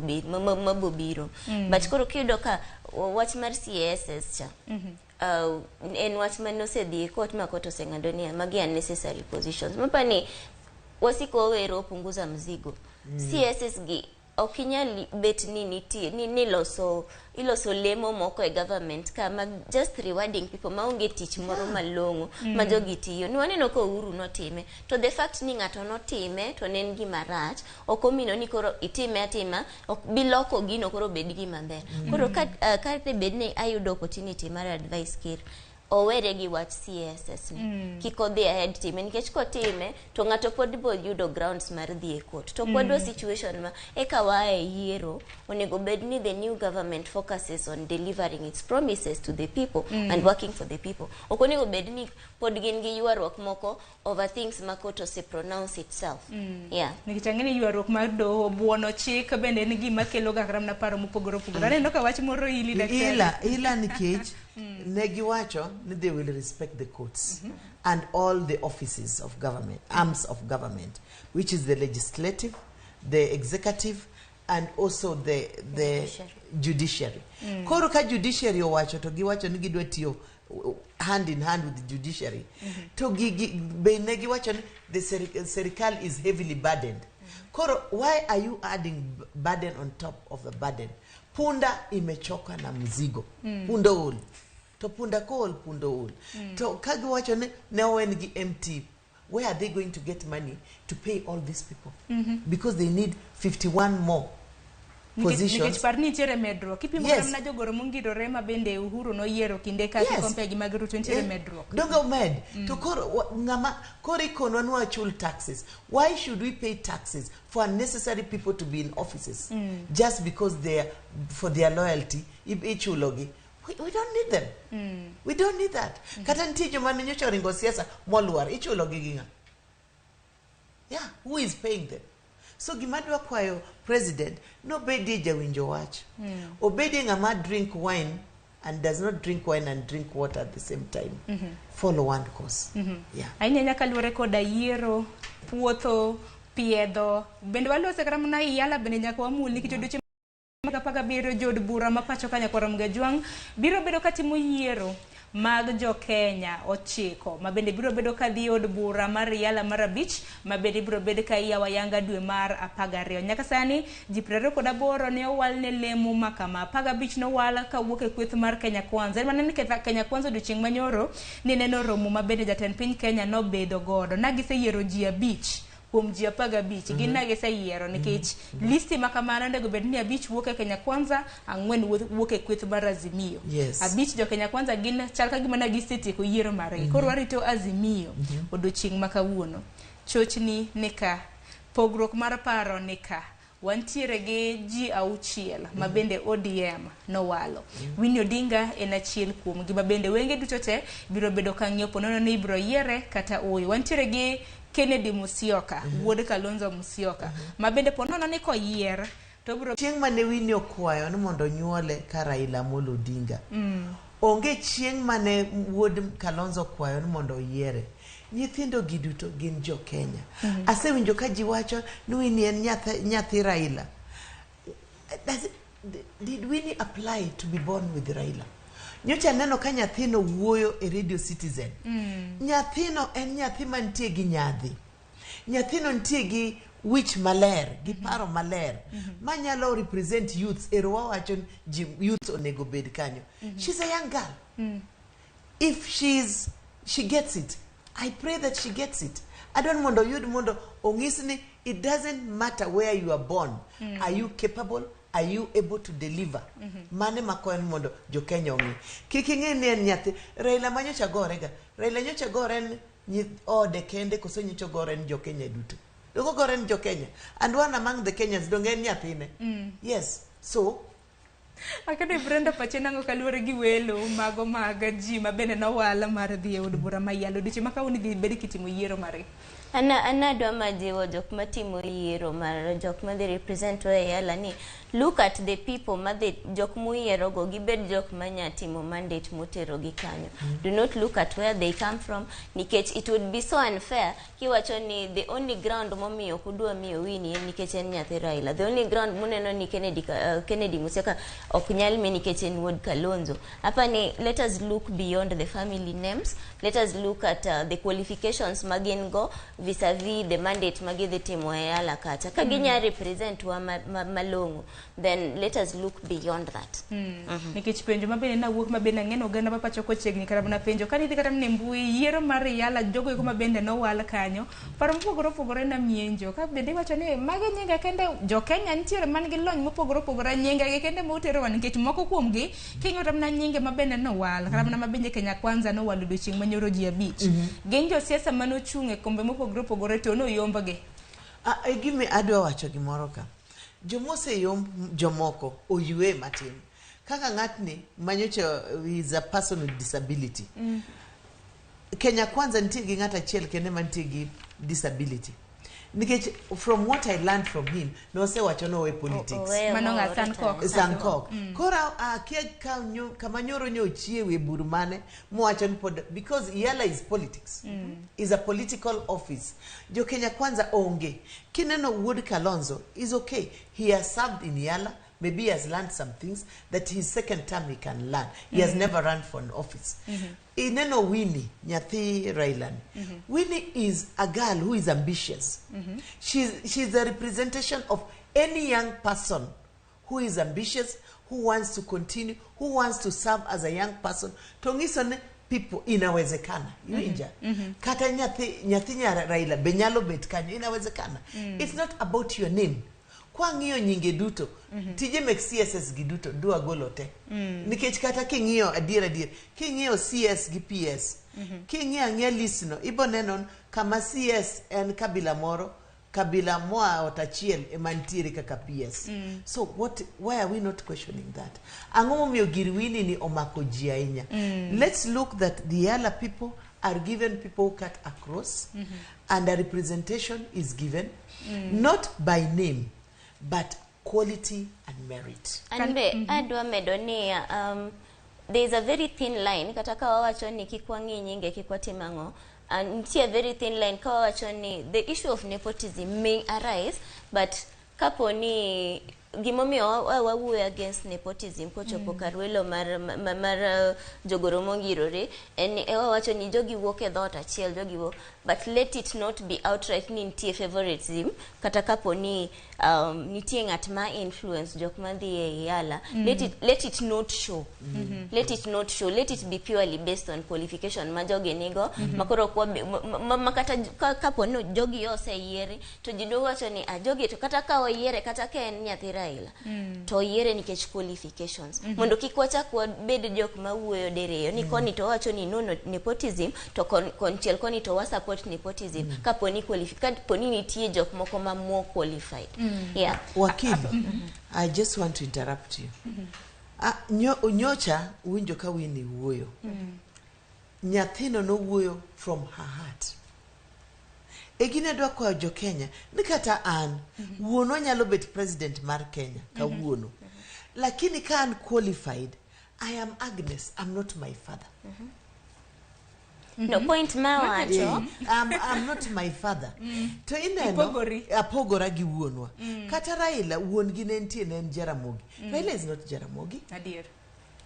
biro. But koro kiyudo ka wach mar CSS cha en wach mane osedhi e court ma court oseng'ado ni magi unnecessary positions. Mapani wasiko wawero punguza mzigo. CSS gi ok inyal bet ni nitie ni iloso lemo moko e government ka ma just rewarding people maonge tich moro malong'o ma jogi tiyo. Ni waneno ka Uhuru notime, to the fact ni ng'ato notime to ne en gima rach ok omino ni koro itime atima ok biloko gino koro bed gima ber. Koro ka bed ni ayudo opportunity mar advice ker, owere gi wach CSS ni kik odhi ahead time, nikech kotime to ng'ato pod bo yudo grounds mar dhi e court, to kwadwa situation ma eka waa e yiero. Onego bed ni the new government focuses on delivering its promises to the people and working for the people. Ok onego bed ni pod gin gi ywaruok moko over things ma court ose pronounce itself. Yeah. Nikech ang'e ni ywaruok mar doho buono chik bende en gima kelo ga kata mana paro mopogore opogore. Aneno ka wach moro ili, daktari. Ila nikech ne giwacho ni they will respect the courts and all the offices of government, arms of government, which is the legislative, the executive and also the Judiciary. Judiciary. Koro ka judiciary owacho to giwacho ni gidwa tiyo hand in hand with the judiciary, to gigi be ne giwacho ni the serikal is heavily burdened. Koro why are you adding burden on top of the burden? Punda imechoka na mzigo. Punda ol to punda kool, punda ol. To ka giwacho ni ne owen gi empty, where are they going to get money to pay all these people? Because they need 51 more positions. Nikech par ni nitiere medruok kipimo kata mana jogoro mongirore ma bende Uhuru noyiero kinde ka compare gi mag Ruto, nitiere medruok. Donge omed? To koro ng'ama koro ikonwa ni wachul taxes. Why should we pay taxes for unnecessary people to be in offices just because they are, for their loyalty ichulogi? We don't need them. We don't need that. Kata nitie joma ne nyocha oringo siasa molwar, ichulogi gi ng'a? Yeah, who is paying them? So gima adwa kwayo president nobedie jawinjo wach. Obedie ng'ama drink wine and does not drink wine and drink water at the same time. Follow one course. Yeah. Ahinya ahinya kaluwore koda yiero, puotho, piedho. Bende walose kata mana Iyala bende nyaka wamul nikech odiochieng' mag 17 jood bura ma pacho ka Nyakwar Ramogi Ajwang' biro bedo katimo yiero mag jo Kenya 9 ma bende biro bedo ka dhi e od bura mar Iyala mar 5 ma bende ibiro bed ka iyawo ayanga dwe mar 12. Nyaka sani ji 28 ne owal ne lemo ma kama. 15 nowal kawuok e kweth mar Kenya Kwanza. En mana ni Kenya Kwanza odiochieng' manyoro ni neno romo ma bende jatend piny Kenya nobedo godo. Na giseyiero ji 5 kuom ji 15 gin na giseyiero nikech listi ma kamano onego bed ni 5 wuok e Kenya Kwanza, 4 wuok e kweth mar Azimio. 5 jo Kenya Kwanza gin chal ka gima ne gisetieko yiero margi. Koro warito Azimio odiochieng' ma kawuono. Chochni ni ka, pogruok mar paro ni ka. Wantiere gi ji 6 ma bende ODM nowalo. Winnie Odinga en achiel kuom gi ma bende wenge duto te biro bedo ka ng'iyo ponono ni ibiro yiere kata ooyo. Wantiere gi Kennedy Musyoka, wuod Kalonzo Musyoka, ma bende ponono ni koyier to obiro Chieng' mane Winnie okwayo ni mondo onyuole ka Raila Amolo Odinga. Onge chieng' mane wuod Kalonzo okwayo ni mondo oyiere. Nyithindo gi duto gin jo Kenya. Asewinjo ka ji wacho ni Winnie en nyathi Raila. Did Winnie apply to be born with Raila? Nyocha neno ka nyathino wuoyo e Radio Citizen. Nyathino en nyathi mantie gi nyadhi. Nyathino nitie gi wich maler, gi paro maler, manyalo represent youths. Ero wawacho ni ji youths onego bed kanyo. She's a young girl. If she gets it, I pray that she gets it. Adwaro mondo oyud mondo ong'is ni it doesn't matter where you are born. Are you capable? Are you able to deliver? Mane makwayo ni mondo jo Kenya ong'e. Kik ing'e ni en nyathi Raila ma nyocha gore ga. Raila nyocha gore en ode kende koso nyocha gore en jo Kenya duto. Donge ogore en jo Kenya? And one among the Kenyans donge en nyathine? Yes. So Akane Brenda pache nang'o kaluwore gi welo mago mag ji ma bende nowal mar dhi e od bura ma Iyala odiochieng' ma kawuono idhi bed kitimo yiero margi. Ana adwa majiwo jok matimo yiero mar jok madhi represent wa e Iyala ni look at the people madhi jok muyiero go gibed jok manya timo mandate motero gi kanyo. Do not look at where they come from nikech it would be so unfair kiwacho ni the only ground momiyo ok udwa miyo Winnie en nikech en nyathi Raila. The only ground muneno ni Kennedy Musyoka ok nyal mi nikech en wuod Kalonzo. Hapa ni let us look beyond the family names. Let us look at the qualifications magin go vis-a-vis the mandate magidhi timo e Yala kacha. Ka ginya represent wa malong'o, then let us look beyond that. Nikech penjo ma bende nawuok ma bende ang'eno oganda ma pacho kochiegni kata mana penjo ka nidhi kata mana e mbui yiero mar Iyala jogo eko ma bende nowal kanyo paro mopogore opogore na mienjo ka bende iwacho ni magi nyinge kende jo Kenya nitiere man gi lony mopogore opogore nyinge gi kende ma uterowa nikech moko kuomgi king'iyo kata mana nyinge ma bende nowal kata mana ma bende Kenya Kwanza nowalo odiochieng' manyoro ji 5 gin josiasa manochung' e kombe mopogore opogore to noyombgi. E gima adwa wacho gimoro ka. Jomoseyomb jomoko oywe matin. Kaka ng'atni manyocha is a person with disability. Kenya Kwanza nitie gi ng'at achiel kende mantie gi disability. Nikech from what I learned from him, nosewacho nowe politics. Mano ng'a Sankok. Sankok. Koro akia kama nyoro nyo ochiewe e bur mane mowacho ni pod because Iyala is politics. Is a political office. Jo Kenya Kwanza onge. Kineno wuod Kalonzo is okay. He has served in Iyala. Maybe he has learned some things that his second term he can learn. He has never run for an office. Ineno Winnie, nyathi Raila ni. Winnie is a girl who is ambitious. She's a representation of any young person who is ambitious, who wants to continue, who wants to serve as a young person. To ng'iso ne people inawezekana. Iwinja? Kata nyathi nyar Raila be nyalo bet kanyo, inawezekana. It's not about your name. Kwang'iyo nyinge duto, tije mek CSS gi duto dwa golo te. Nikech kata king'iyo adier adier, king'iyo CS gi PS, king'iyo ang'iya list no, ibo neno kama CS en kabila moro, kabila moa ot achiel ema nitiere kaka PS. So why are we not questioning that? Ang'o momiyo gir Winnie ni omako ji ahinya? Let's look that the Yala people are are given people who cut across, and a representation is given not by name but quality and merit. An be adwa medo ni there is a very thin line kata ka wawacho ni kik wang'i nyinge, kik watim ang'o, and nitie a very thin line ka wawacho ni the issue of nepotism may arise, but kapo ni gimomiyo wawuoyo against nepotism kochopo kar welo mar jogoro mongirore en ni wawacho ni jogi wuok e dhoot achiel, jogi wuok, but let it not be outright ni nitie favoritism kata kapo ni nitie ng'at ma influence jok madhi e EALA. Let it not show, let it not show, let it be purely based on qualification ma jogi nigo, ma koro ok ma kata kapo ni jogi oseyieri to ji duogo wacho ni ah, jogi to kata ka oyiere, kata ka en nyathi Raila, to oyiere nikech qualifications, mondo kik wachak wabed jok mawuoyo diriyo ni koni to wawacho ni no, no nepotism, to konchiel koni to wa support nepotism kapo ni nitie jok moko ma more qualified, yeah. Wakili, I just want to interrupt you. Ah, nyocha winjo ka Winnie wuoyo. Nyathino nowuoyo from her heart. E gine adwa kwayo jo Kenya ni kata an wuonwa nyalo bet president mar Kenya kawuono. Lakini ka an qualified, I am Agnes, I'm not my father. No point ma wacho. Yeah, I'm not my father. To ineno Ipogori. Apogora gi wuonwa. Kata Raila wuon gi ne nitie, ne en Jaramogi. Raila is not Jaramogi. Adier.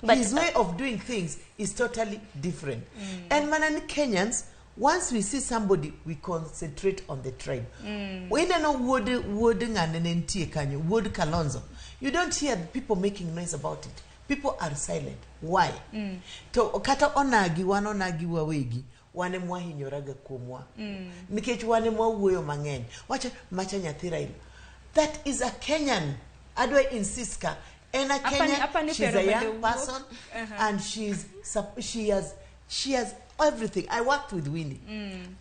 But, His way of doing things is totally different. And mana ni Kenyans, once we see somebody, we concentrate on the tribe. Ineno wuod ng'ane ne nitie kanyo, wuod Kalonzo. You don't hear people making noise about it. People are silent. Why? To kata onagi, wan onagi wawegi, wan ema wahinyoraga kuomwa. Nikech wan ema wawuoyo mang'eny. Wacho, macha nyathi Raila. That is a Kenyan. Adwa insist ka. En a Kenyan, Hapa ni she's pero a bende young wuok. person and she has everything. I worked with Winnie.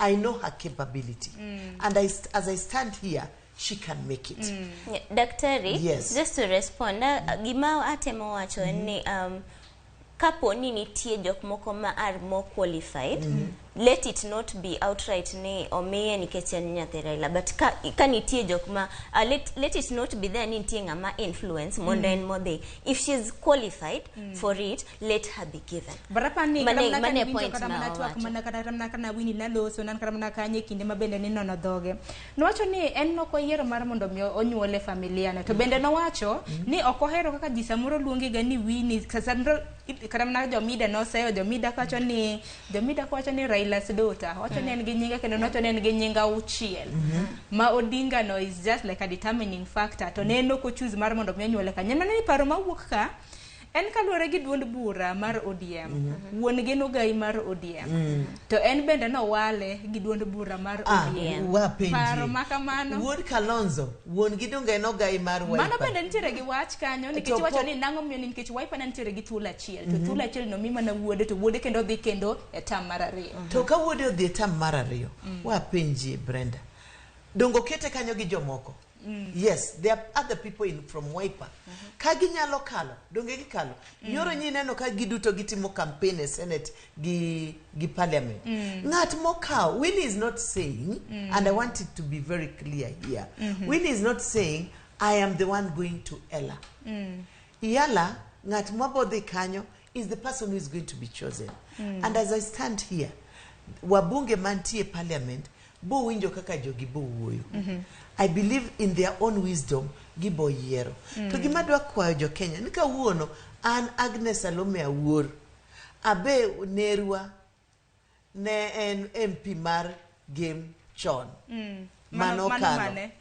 I know her capability. And as I stand here, she can make it. Yeah, Daktari, Yes. just to respond, gima atemo wacho en ni kapo ni nitie jok moko ma are more qualified, let it not be outright ni omiye nikech en nyathi Raila, but ka nitie jok ma let it not be there ni nitie ng'ama influence mondo en modhi. If she's qualified for it, let her be given. Barapani Mane- kata mana mane ka point kata ma mana twak owacho. Mana kata mana kana Winnie naloso nan kata mana kanye kinde ma bende ninono dhoge, nowacho ni en nok oyiero mar mondo mi onyuol e familia no, to bende nowacho ni ok ohero kaka ji samoro luonge ga ni Winnie. Samoro kata mana jomida noseyo jomida kawacho ni Raila's daughter, wacho ni en gi nyinge, kendo nowacho ni en gi nying auchiel ma Odinga no is just like a determining factor, to ne en ok ochoose mar mondo mi onyuole kanyo. En mana ni paro mawuok ka en kaluwore gi duond bura mar ODM, wuon gi nogai mar ODM, to en bende nowale gi duond bura mar Ah, ODM. wapenji. Paro ma kamano. Wuod Kalonzo, wuon gi donge en ogai mar Mano Wiper? bende nitiere gi wach kanyo nikech To iwacho pok- ni nang'o miyo ni nikech Wiper ne nitiere gi thuolo achiel, to thuolo achiel no mi mana wuode, to wuode kendo dhi kendo e tam mar ariyo. To ka wuode odhi e tam mar ariyo, wapenjie Brenda. Dongo kete kanyo gi jomoko. Yes, there are other people in from Wiper. Ka ginyalo kalo, donge gikalo. Nyoro nyi neno ka giduto gitimo campaign e Senate gi Parliament. Ng'at mokawo, Winnie is not saying, and I want it to be very clear here. Winnie is not saying, "I am the one going to EALA." EALA, ng'at mabodhi kanyo is the person who is going to be chosen. And as I stand here, wabunge mantie Parliament bo winjo kaka jogi bo wuoyo. I believe in their own wisdom gibo yiero. To gima adwa kwayo jo Kenya ni kawuono an Agnes Salome Awuor abe nerwa ne en MP mar Gem chon. Mano Mano mano kalo. mane?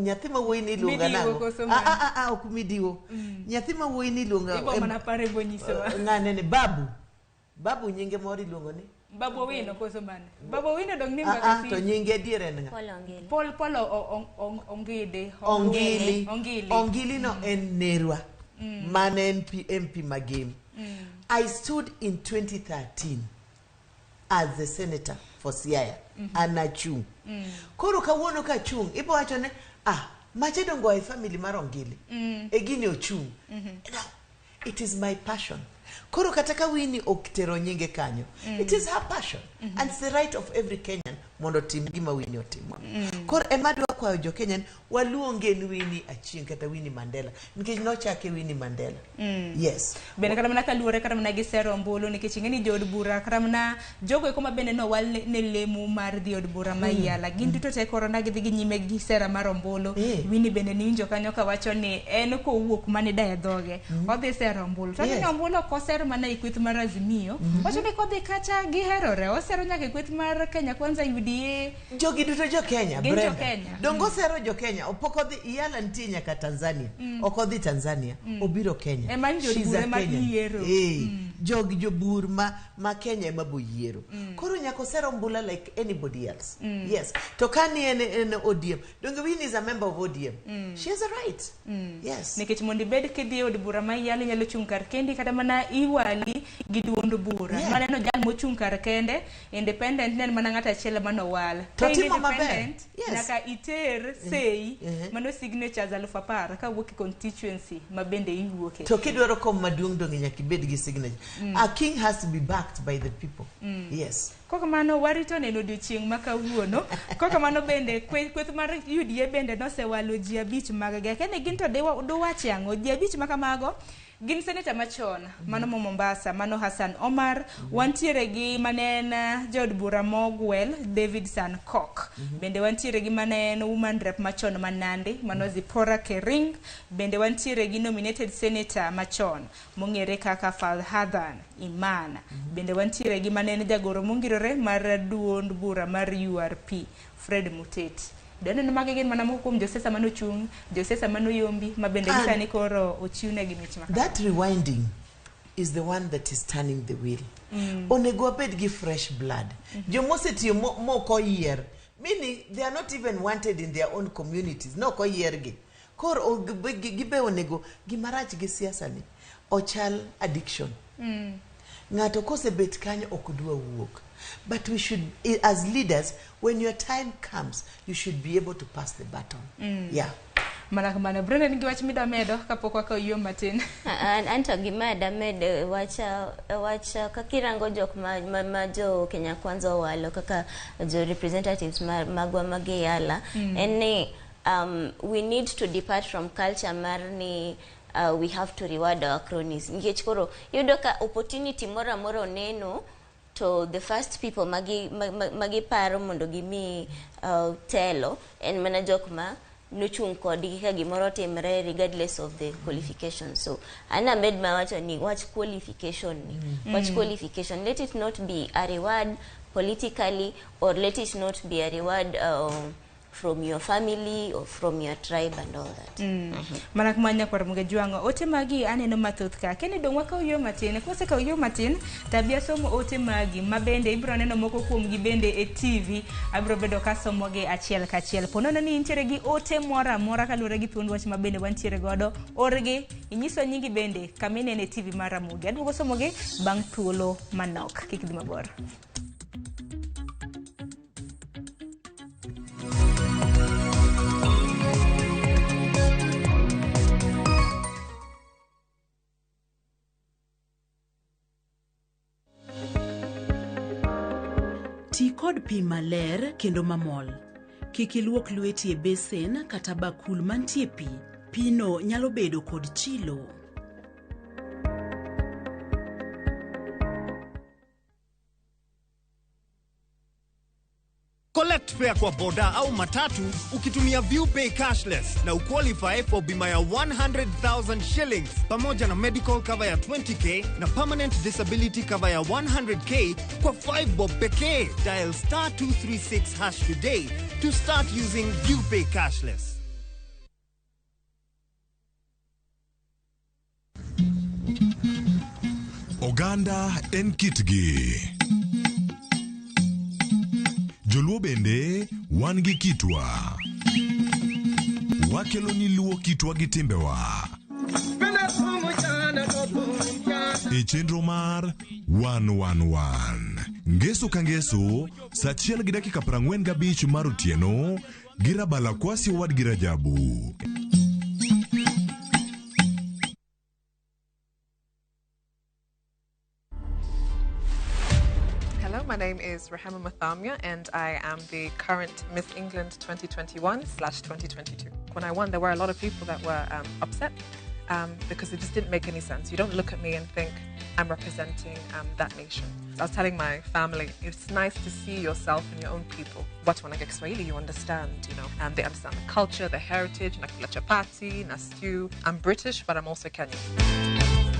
Nyathi ma wuoyi ni iluonga Midiwo nang'o? koso Ah, mane? ah, ah, ah, ok midiwo. Nyathi ma wuoyi ni iluonga Ibo mana pare bonyisowa. Ng'ane ni Babu. Babu nyinge moro iluongo ni? Babu Owino koso mane? Babu Owino dong ni Ah, mbaka ah, si. to nyinge adier en ng'a? Paul Ongili. Paul Ongide. Ongili. Ongili. Ongili no en nerwa. Mane MP, MP Magem. I stood in 2013 as the senator for Siaya. An achung'. Koro kawuono kachung', ibo wacho ne, ah, mache dongo e family mar Ongili. E gini ochung'. Now, It is my passion. Koro kata ka Winnie ok tero nyinge kanyo, it is her passion and it's the right of every Kenyan mondo otim gima Winnie otimo. Koro ema adwa kwayo jo Kenya ni waluonge ni Winnie Achieng' kata Winnie Mandela nikech nochake Winnie Mandela. Yes. Bende kata mana kaluwore kata mana gi sero ombulu, nikech ing'e ni jood bura, kata mana jogo eko ma bende nowal ne lemo mar dhi od bura ma Yala, gin duto te koro na gidhi gi nyime gi sera mar ombulu. Winnie bende niwinjo kanyo kawacho ni en kowuok mane daye dhoge odhi sero ombulu to ni ombulu ok oser mana e kweth mar Azimio. Wacho ni kodhi kacha giherore, osero nyaka e kweth mar Kenya Kwanza, UDA. Jogi duto jo Kenya. Gin jo Brenda. Kenya. Dongo osero jo Kenya, pok odhi Yala, nitie nyaka Tanzania. Ok odhi Tanzania, obiro Kenya. Ema ni jood She's bura a ema Kenyan. yiero. Jogi jobur ma Kenya ema bo yiero. Koro nyaka oser ombulu like anybody else. Yes. To ka ni en ODM, donge Winnie is a member of ODM? She has a right. Yes. Nikech mondo ibed kidhi e od bura ma Yala, inyalo chung' kar kendi kata mana iwali gi duond bura. Maneno jal mochung' kar kende, independent, ne en mana ng'ato achiel manowal. To Ka in timo maber. independent, nyaka iter sei, mano signatures 10,000 kawuok e constituency ma bende iwuoke. To kidwaro kom maduong', donge nyaka ibed gi signature? A king has to be backed by the people. Yes. Kokamano warito neno odiochieng' ma kawuono. Kokamano bende kweth mar UDA bende nosewalo ji 5 mag gi. Kene gin to duwachi ang'o? Ji 5 ma kamago gin seneta machon mano mo Mombasa, mano Hassan Omar, wantiere gi mane en jaod bura mogwel David Sankok, bende wantiere gi mane en woman rep machon ma Nandi, mano Zipporah Kering, bende wantiere gi nominated senator machon mong'ere kaka Falhadhan Iman, bende wantiere gi mane en jagoro mongirore mar duond bura mar URP, Fred Muteti. Daneno magi gin mana moko kuom josiasa manochung', josiasa manoyombi, ma bende gi sani koro ochiwnegi mich ma kama. That rewinding is the one that is turning the wheel. Onego wabed gi fresh blood. Jomosetiyo mok oyier, meaning they are not even wanted in their own communities. Nok oyiergi. Koro gibe onego gimarach gi siasa ni ochal addiction. Ng'ato kosebet kanyo ok dwa wuok. But we should, as leaders, when your time comes, you should be able to pass the baton. Yeah. Mana kamano. Brenda, nigi wach mida medo kapok wakawo yo matin? Anto gima damed wach kakirango jok ma jo Kenya Kwanza owalo kaka jo representatives magwa mag Yala, en ni we need to depart from culture mar ni we have to reward our cronies, nikech koro iyudo ka opportunity moro amora oneno to the first people magi paro mondo gimi telo en mana jok ma nochung' kodgi ka gimoro timre, regardless of the qualification. So an amed mawacho ni wach qualification ni, wach qualification, let it not be a reward politically or let it not be a reward from your family or from your tribe and all that. Mana kuma nyakwar Muge Jwang'o, ote magi aneno mathoth ka. Kene dong' wakaw yo matin, kwasekawo yo matin, tabi asomo ote magi, ma bende ibiro neno moko kuomgi bende e TV, abiro bedo kasomogi achiel kachiel. Po nono ni intiere gi ote moro amora kaluwore gi thuond wach ma bende wantiere godo, orgi, inyiswa nyingi bende kama inene e TV mar Ramogi. Aduogo somogi bang' thuolo manok. Kik idhi mabor. Ti kod pi maler kendo mamol. Kik iluok lweti e besen kata bakul mantie pi. Pino nyalo bedo kod chilo. Collect fare kwa boda au matatu ukitumia ViewPay cashless na uqualify for bima ya 100,000 shillings pamoja na medical cover ya 20K na permanent disability cover ya 100K kwa 5 bob pekee. Dial star 236 hash today to start using ViewPay cashless. Oganda en kitgi. Joluo bende wan gi kitwa. Wakelo ni luo kitwa gi timbewa. E chenro mar 111. Ngeso ka ngeso, sa 1:45 mar otieno, gi Rabala Kwasi owadgi Rajabu. Hello, my name is Rehema Mathamia and I am the current Miss England 2021/2022. When I won, there were a lot of people that were upset because it just didn't make any sense. You don't look at me and think I'm representing that nation. I was telling my family, it's nice to see yourself and your own people. Watu wanaongea Kiswahili, you understand, you know. They understand the culture, the heritage, nakula chapati, na stew. I'm British, but I'm also Kenyan.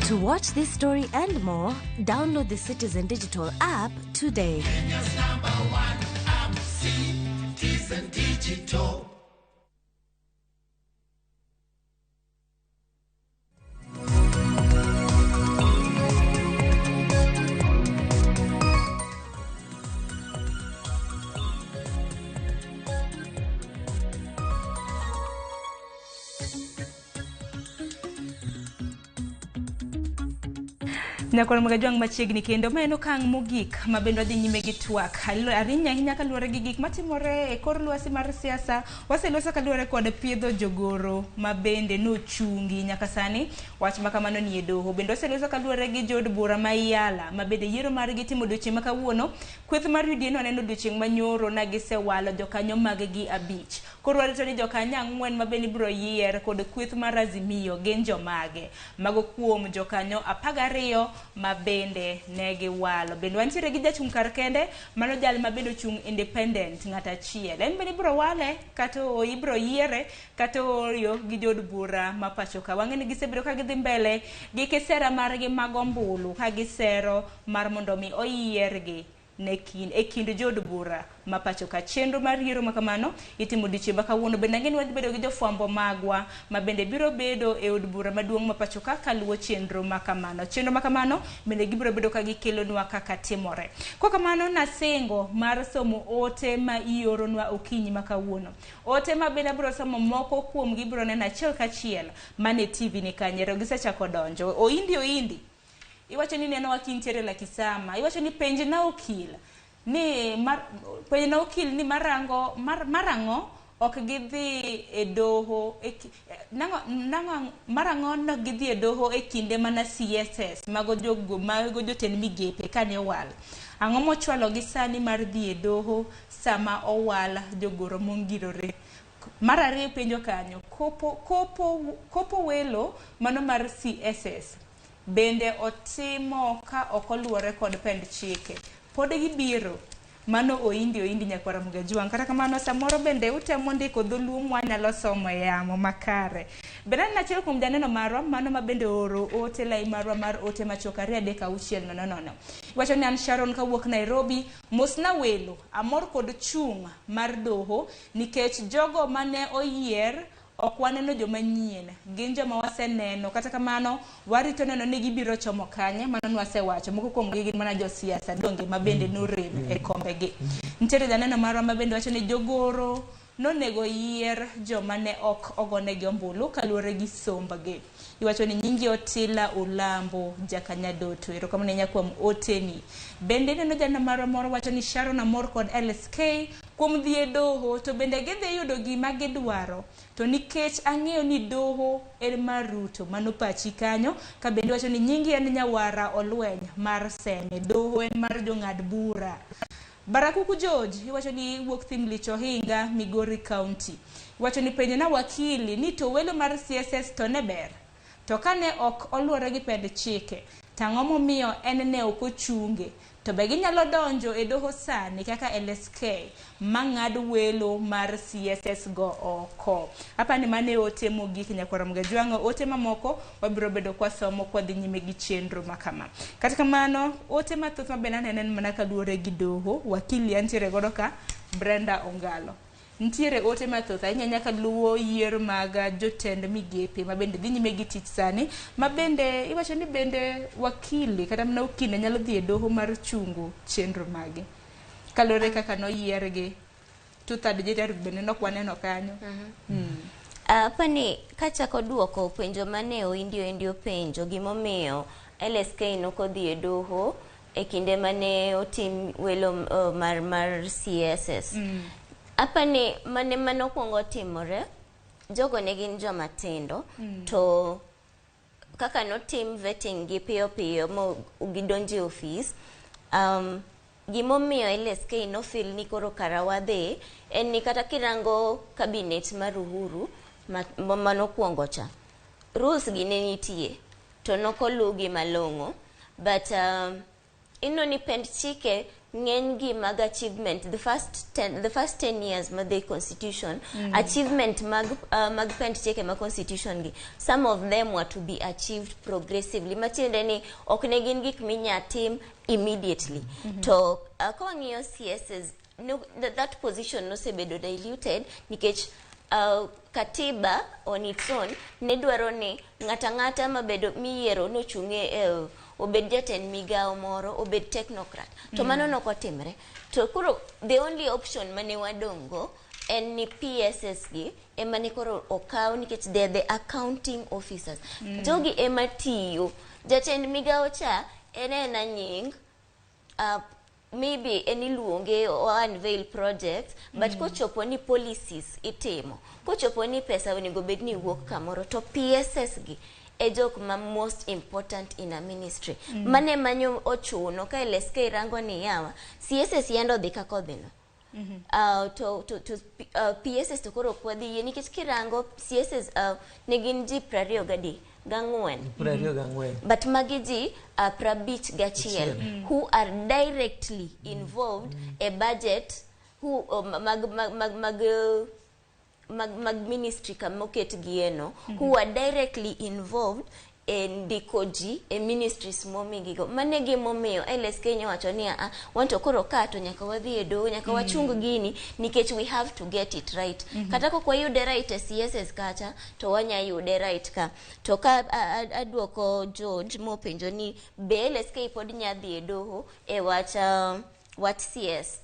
To watch this story and more, download the Citizen Digital app today. Kenya's number one app, Citizen Digital. Nyakwar Magajwang' machiegni kendo ma en okang' mogik ma bende wadhi nyime gi twak ahinya ahinya kaluwore gi gik matimore e kor lwasi mar siasa. Waseloso kaluwore kod piedho jogoro ma bende nochungi nyaka sani wach ma kamano ni e doho. Bende waseloso kaluwore gi jood bura ma Iyala ma bende yiero margi timo odiochieng' ma kawuono. Kweth mar UDA nwaneno odiochieng' manyoro na gisewalo jokanyo mag-gi 5. Koro warito ni jokanyo 4 ma bende ibiro yier kod kweth mar Azimio gin jomage. Mago kuom jokanyo 12 ma bende ne giwalo. Bende wantiere gi jachung' kar kende mano jal ma bende ochung' independent ng'at achiel. En bende ibiro wale kata ibiro yiere kata oyo gi jood bura ma pacho ka. Wang'e ni gisebedo ka gidhi mbele gi kisera margi mag ombulu ka gisero mar mondo mi oyiergi ne e kind jood bura ma pacho ka. Chenro mar yiero ma kamano itimo odiochieng' ma kawuono. Bende ang'e ni wadhi bedo gi jofwambo magwa ma bende biro bedo e od bura maduong' ma pacho ka kaluwo chenro ma kamano. Chenro ma kamano bende gibiro bedo ka gikelonwa kaka timore. Kwa kamano nasingo mar somo ote ma ioronwa okinyi ma kawuono. Ote ma bende abiro somo moko kuom gi biro neno achiel kachiel mane TV ni kanyero gisechako donjo. Oindi oindi. Iwacho ni neno wakintiere la kisama. Iwacho ni penj na okil ni mar penj na okil ni marango marang'o ok gidhi e doho nang'o marang'o no gidhi e doho e kinde mana CSS mago jogo mago jotend migepe kane owal. Ang'o mochwalo gi sani mar dhi e doho sama owal jogoro mongirore? Mar ariyo penjo kanyo kopo welo mano mar CSS bende otimo ka ok oluwore kod pend chike. Pod gibiro mano oindi oindi nyakwara Mugajwang'. Kata kamano samoro bende utemo ndiko dholuo mwanyalo somo e yamo makare. Bende aneno achiel kuom janeno marwa mano ma bende ooro ote lai marwa mar ote machuok 2 3 6 0 0. Iwacho ni an Sharon kawuok Nairobi. Mosna welo amor kod chung' mar doho nikech jogo mane oyier ok waneno joma nyien, gin joma waseneno. Kata kamano warito neno ni gibiro chomo kanye. Mano nwasewacho moko kuom gi gin mana josiasa donge ma bende norem e kombegi. Nitiere janeno marwa ma bende wacho ni jogoro nonego yier joma ne ok ogonegi ombulu kaluwore gi sombgi. Iwacho ni nyingi Otila Olambo Jakanyadoto. Erokamano ahinya kuom oteni. Bende ineno janeno marwa moro wacho ni Sharon amor kod LSK kuom dhi e doho to bende gidhi yudo gima gidwaro. To nikech ang'eyo ni doho en mar Ruto, mano pachi kanyo. Ka bende wacho ni nyingi en Nyawara Olweny mar Seme, doho en mar jong'ad bura. Barakuku George iwacho ni wuok Thimlich Ohinga, Migori County. Iwacho ni penjo na wakili ni to welo mar CSS to ne ber. To kane ok oluwore gi pend chike, tang'o momiyo en ne ok ochunge? To be ginyalo donjo e doho sani kaka LSK mang'ad welo mar CSS go oko. Apani mane ote mogik nyakwara Mugajwang'. Ote mamoko wabiro bedo kwasomo kwadhi nyime gi chenro makama. Kata kamano ote mathoth mabende aneno en mana kaluwore gi doho. Wakili antiere godo ka Brenda Ongalo. Nitiere ote mathoth ahinya nyaka luwo yiero mag jotend migepe ma bende dhi nyime gi tich sani, ma bende iwacho ni bende wakili kata mana okinde nyalo dhi e doho mar chungo chenro mage kaluwore kaka noyiergi. 2/3 gender bende nok waneno kanyo. Apani kachako duoko penjo mane Oindi Oindi openjo gimomiyo LSK nokodhi e doho e kinde mane otim welo mar CSS. Apani mane manokwongo timore, jogo ne gin joma tindo, to kaka notim vetting gi piyo piyo mo gidonjo e ofis, Gimomiyo LSK nofeel ni koro kara wadhi en ni kata kirango cabinet mar Uhuru manokwongo cha, rules gi ne nitie to nokolugi malong'o, but ineno ni pend chike ng'eny gi mag achievement the first 10 years mag the constitution, achievement mag pend chike mag constitution gi, some of them were to be achieved progressively, matiende ni ok ne gin gik minya tim immediately. To ka wang'iyo CSs, no, that position nosebedo diluted nikech katiba on its own ne dwaro ni ng'ata ng'ata mabedo miyiero nochung'e obed jatend migao moro, obed technocrat, to mano nokotimre. To koro the only option mane wadong' go en ni PSS gi ema ne koro okaw, nikech they are the accounting officers. Jogi ema tiyo. Jatend migao cha en ena nying, maybe en iluonge o unveil projects, but kochopo ni policies itimo, kochopo ni pesa onego bed ni wuok kamoro, to PSS gi e jok ma most important in a ministry. Mane manyo ochuno ka LSK rango ni yawa, CSS yando dhi kaka odhino. To PSS to koro ok wadhi yie, nikech kirango CSS ne gin ji 24. 24. But magi ji 51 who are directly involved e budget who mag ministry kama oketgie no, who are directly involved e ndiko ji e ministries momigigo. Mano e gimomiyo LSK nyowacho ni a wan to koro ka to nyaka wadhi e doho, nyaka wachung gini, nikech we have to get it right. Kata kok wayude right e CSS kacha, to wanya yude right ka. To ka aduoko George mopenjo ni be LSK pod nya dhi e doho e wach CS,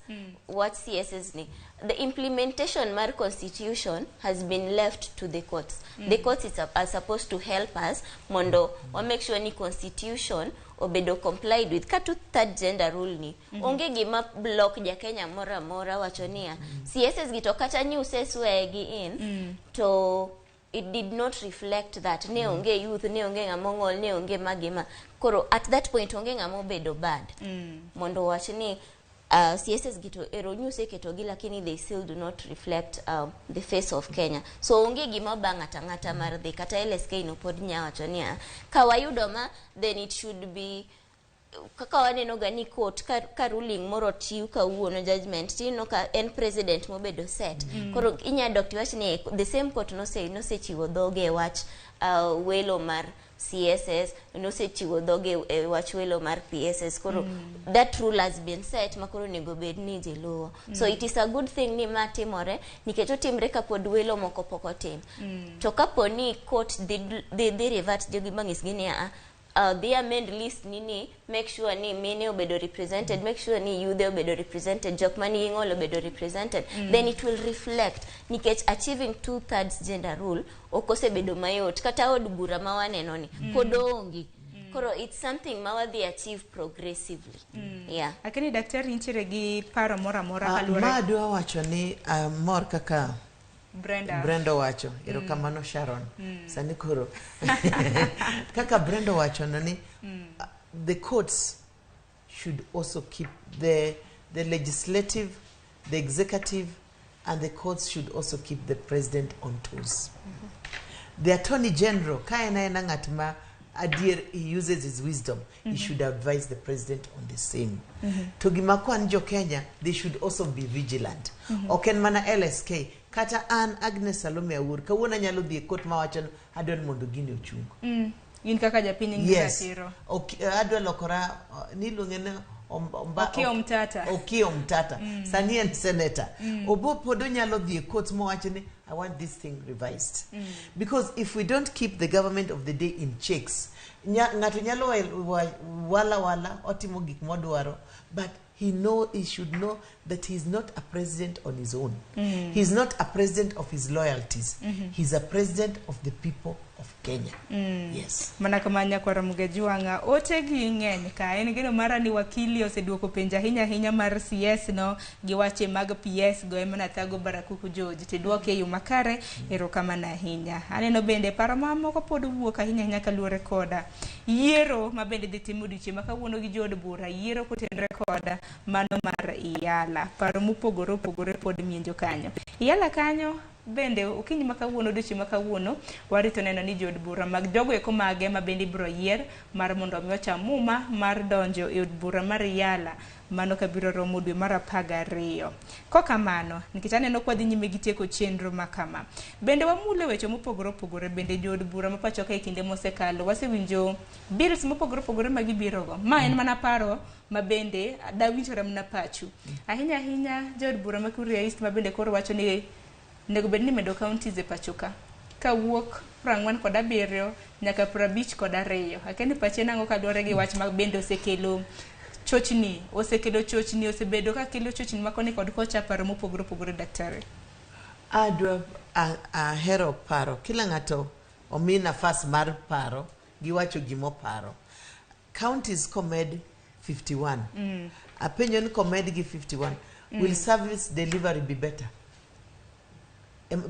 wach CSS ni, the implementation mar constitution has been left to the courts. The courts are supposed to help us mondo wa make sure ni constitution obedo complied with. Ka two third gender rule ni, onge gima block ja Kenya moro amora wacho niya CSS gi to kata ni use swear gi in to it did not reflect that ne onge youth, ne onge ng'ama ong'ol, ne onge magima. Koro at that point onge ng'ama obedo bad mondo owach ni CSS gi to ero nyuseketogi, lakini they still do not reflect the face of Kenya. So onge gima ba ng'ata ng'ata mar dhi, kata LSK no pod nya wacho niya ka wayudo ma, then it should be kaka waneno ga ni court ka ruling moro ochiw kawuono, judgment, tineno ka en president mobedo set. Koro inya dok tiwach ni the same court nosechiwo dhoge e wach welo mar CSS, nosechiwo dhoge e wach welo mar PSS. Koro that rule has been set ma koro onego bed ni ji luwo. So it is a good thing ni ma timore, nikech otimre kapod welo moko pok otim. To kapo ni court dhi revert jogi manyisgi ni a dhi amend list ni make sure ni mine obedo represented, make sure ni youth obedo represented, jok manigi ng'ol obedo represented, then it will reflect, nikech achieving two thirds gender rule ok osebedo mayot. Kata od bura ma waneno ni pod oonge. Koro it's something ma wadhi achieve progressively, yeah. Lakini daktari nitiere gi paro moro amora kaluwore Ma adwa wacho ni mor kaka Brenda. Brenda wacho, erokamano Sharon. Sani koro kaka Brenda wacho no ni the courts should also keep the legislative, the executive and the courts should also keep the president on toes. The attorney general, ka en aena ng'at ma adier, he uses his wisdom, he should advise the president on the same. To gima kwan jo Kenya, they should also be vigilant. Ok en mana LSK, kata an Agnes Salome Awuor kawuono anyalo dhi e court mawacho ni adwa ni mondo gini ochung. In kaka japiny in gi Yes. ratiro. Ok, adwa lokora niluonge ni Okiya Omtata. Okiya Omtata. Sani en senator. Obo pod onyalo dhi e court mowacho ni I want this thing revised. Because if we don't keep the government of the day in checks, ng'ato nyalo wala wala otimo gik modwaro, but he should know that he's not a president on his own. He's not a president of his loyalties. He's a president of the people of Kenya. Yes. Mana kama nyakwara Mugejuanga, ote gi ng'eny ka en geno mara ni wakili oseduoko penjo ahinya ahinya mar CS no gi wache mag PS go ema nathago Barakuku George tiduoke e yo makare. Erokamano ahinya. Aneno bende paro mamoko pod wuok ahinya ahinya kaluwore koda yiero ma bende dhi tim odiochieng' ma kawuono gi jood bura, yiero kotenore koda mano mar Iyala. Paro mopogore opogore pod mienjo kanyo. Iyala kanyo bende okinyi ma kawuono, odiochieng' ma kawuono, warito neno ni jood bura mag jogo eko mage ma bende ibiro yier mar mondo mi ocham muma mar donjo e od bura mar Iyala mano kabiro romo dwe mar 12. Kokamano, nikech aneno kwa dhi nyime gi tieko chenro ma kama. Bende wamule weche mopogore opogore, bende jood bura ma pacho ka e kinde mosekalo wasewinjo bills mopogore opogore ma gibirogo. Ma en mana paro ma bende dawinjora mana pachu. Ahinya ahinya jood bura ma Kuria East ma bende koro wacho ni onego bed ni imedo counties e pacho ka kawuok 47 nyaka 52. Akia ni pache nang'o kaluwore gi wach ma bende osekelo chochni, osebedo ka kelo chochni ma koni kod kocha, paro mopogore opogore daktari. Adwa ahero paro kila ng'ato omi nafas mar paro giwacho gimoparo. Counties komed 51. Apenjo ni komed gi 51, will service delivery be better?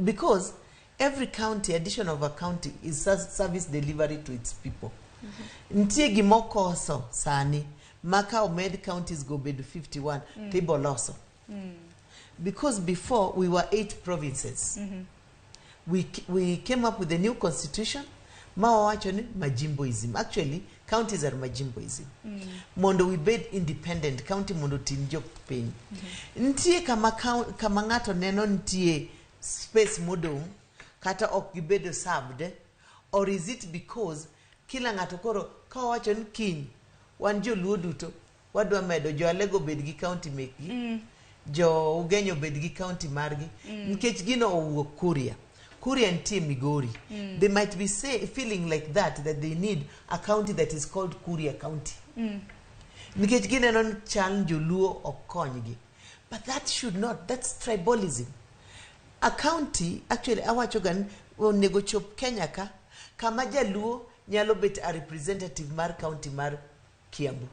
Because every county, addition of a county is service delivery to its people. Nitie gimokoso sani ma ka omed counties go bedo 51 tibo loso. Because before we were 8 provinces. We came up with a new constitution ma wawacho ni majimboism. Actually, counties are majimboism. Mondo we bed independent, county mondo ting jopiny. Nitie kama, kama ng'ato neno nitie space modong' kata ok gibedo served, or is it because kila ng'ato koro ka wawacho ni kiny wan joluo duto wadwa medo jo Alego obed gi county mekgi, jo Ugenya obed gi county margi, nikech gino owuok Kuria. Kuria nitie Migori. They might be feeling like that they need a county that is called Kuria County. Nikech gineno ni chal joluo ok konygi. But that should not, that's tribalism. A county, actually awacho ga ni onego chop Kenya ka, kama jaluo nyalo bet a representative mar county mar Kiambu.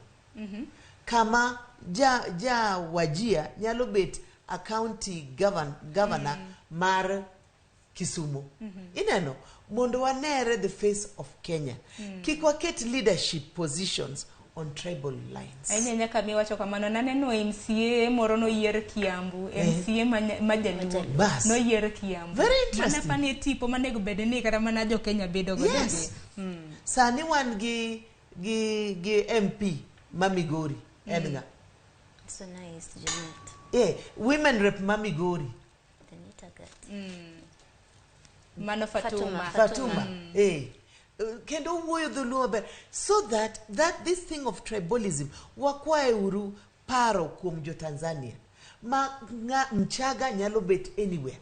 Kama ja Wajir nyalo bet a county governor mar Kisumu. Ineno, mondo wanere the face of Kenya. Kik waket leadership positions on tribal lines. Ahinya nyaka miwacho kamano, naneno MCA moro noyier Kiambu, MCA ma jaluo Bas. noyier Kiambu. Very interesting. Mana pane tipo manego bed ni kata mana jo Kenya bedo go. Yes. Sani wan gi MP ma Migori, en ng'a? So nice, Janet. Women rep ma Migori. Benita Gat. Mano Fatuma. Fatuma. Kendo wuoyo dholuo maber. So that this thing of tribalism, wakwaye uru paro kuom jo Tanzania. Ma Mchaga nyalo bet anywhere.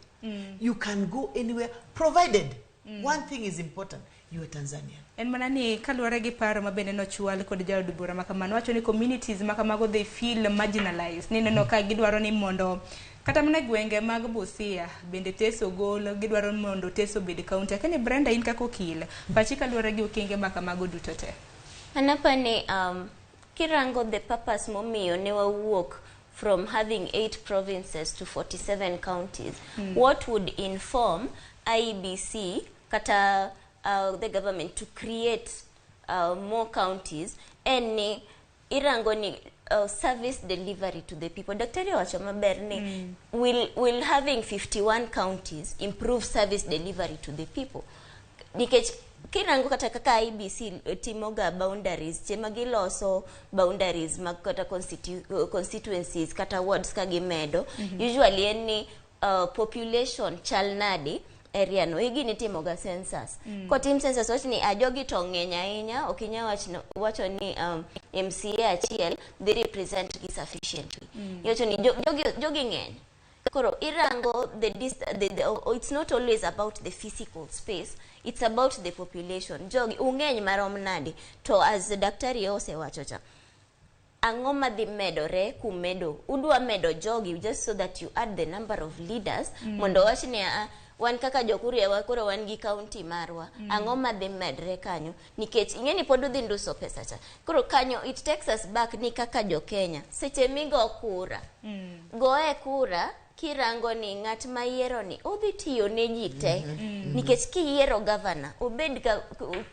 You can go anywhere, provided one thing is important, you are Tanzanian. En mana ni kaluwore gi paro ma bende nochwal kod jaod bura ma kamano, wacho ni communities ma kamago they feel marginalized. Ni neno ka gidwaro ni mondo kata mana gwenge mag Busia bende Teso gol, gidwaro ni mondo Teso obed county. Akeni Brenda, in kaka okil, pachi kaluwore gi okenge ma kamago duto te. Anapa ni kirango the purpose momiyo ne wawuok from having 8 provinces to 47 counties. What would inform IEBC kata the government to create more counties en ni irango ni service delivery to the people. Daktari owacho maber ni will having 51 counties improve service delivery to the people. Nikech kirango kata kaka IEBC timoga boundaries, chema giloso boundaries mag kata constituencies kata wards ka gimedo, usually en ni population chal nade area no. Igi timoga census. Kotim census wach ni ajogi to ng'eny ahinya, ok inyal wacho ni MCA achiel they represent gi sufficiently. Iwacho ni jogi ng'eny. Koro irango the it's not always about the physical space, it's about the population. Jogi ung'eny marom nade, to as daktari osewacho cha, ang'o madhi medore kumedo udwa medo jogi just so that you add the number of leaders, mondo wach ni wan kaka jokuria wa koro wan gi county marwa, ang'o madhi medre kanyo, nikech ing'e ni pod udhi nduso pesa cha. Koro kanyo it takes us back ni kaka jo Kenya seche migo kura, goe kura. kirango ni ng'at ma yiero ni odhi tiyo ne ji te. Nikech kiyiero gavana, obed ka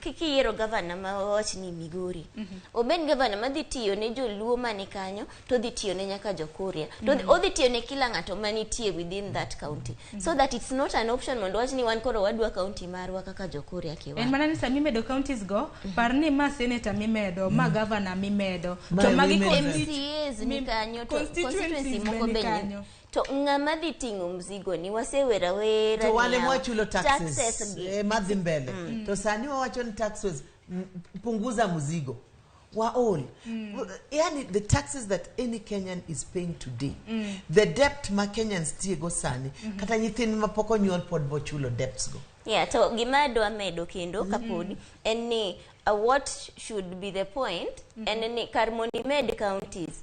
kiyiero gavana ma wawach ni Migori, obed gavana madhi tiyo ne joluo mani kanyo, to odhi tiyo ne nyaka jokuria, to odhi tiyo ne kila ng'ato manitie within that county, so that it's not an option mondo wach ni wan koro wadwa county marwa kaka jokuria kiwa. En mana ni sama imedo counties go, par ni ma senator mimedo, ma governor mimedo, Ma to magi women rep. MCAs ni kanyo, to constituencies constituency be moko ni be ni kanyo. To ng'ama dhi ting'o mzigo ni wasewera wera To wan niya, ema wachulo taxes, taxes gi. Madhi mbele. To sani wawacho ni taxes, punguza mzigo waol. Yani the taxes that any Kenyan is paying today, the debt ma Kenyans tiego sani, kata nyithind mapok onyuol pod bochulo debts go. Yeah, to gima adwa medo kendo kapodi en ni what should be the point en ni kar mondo imed counties,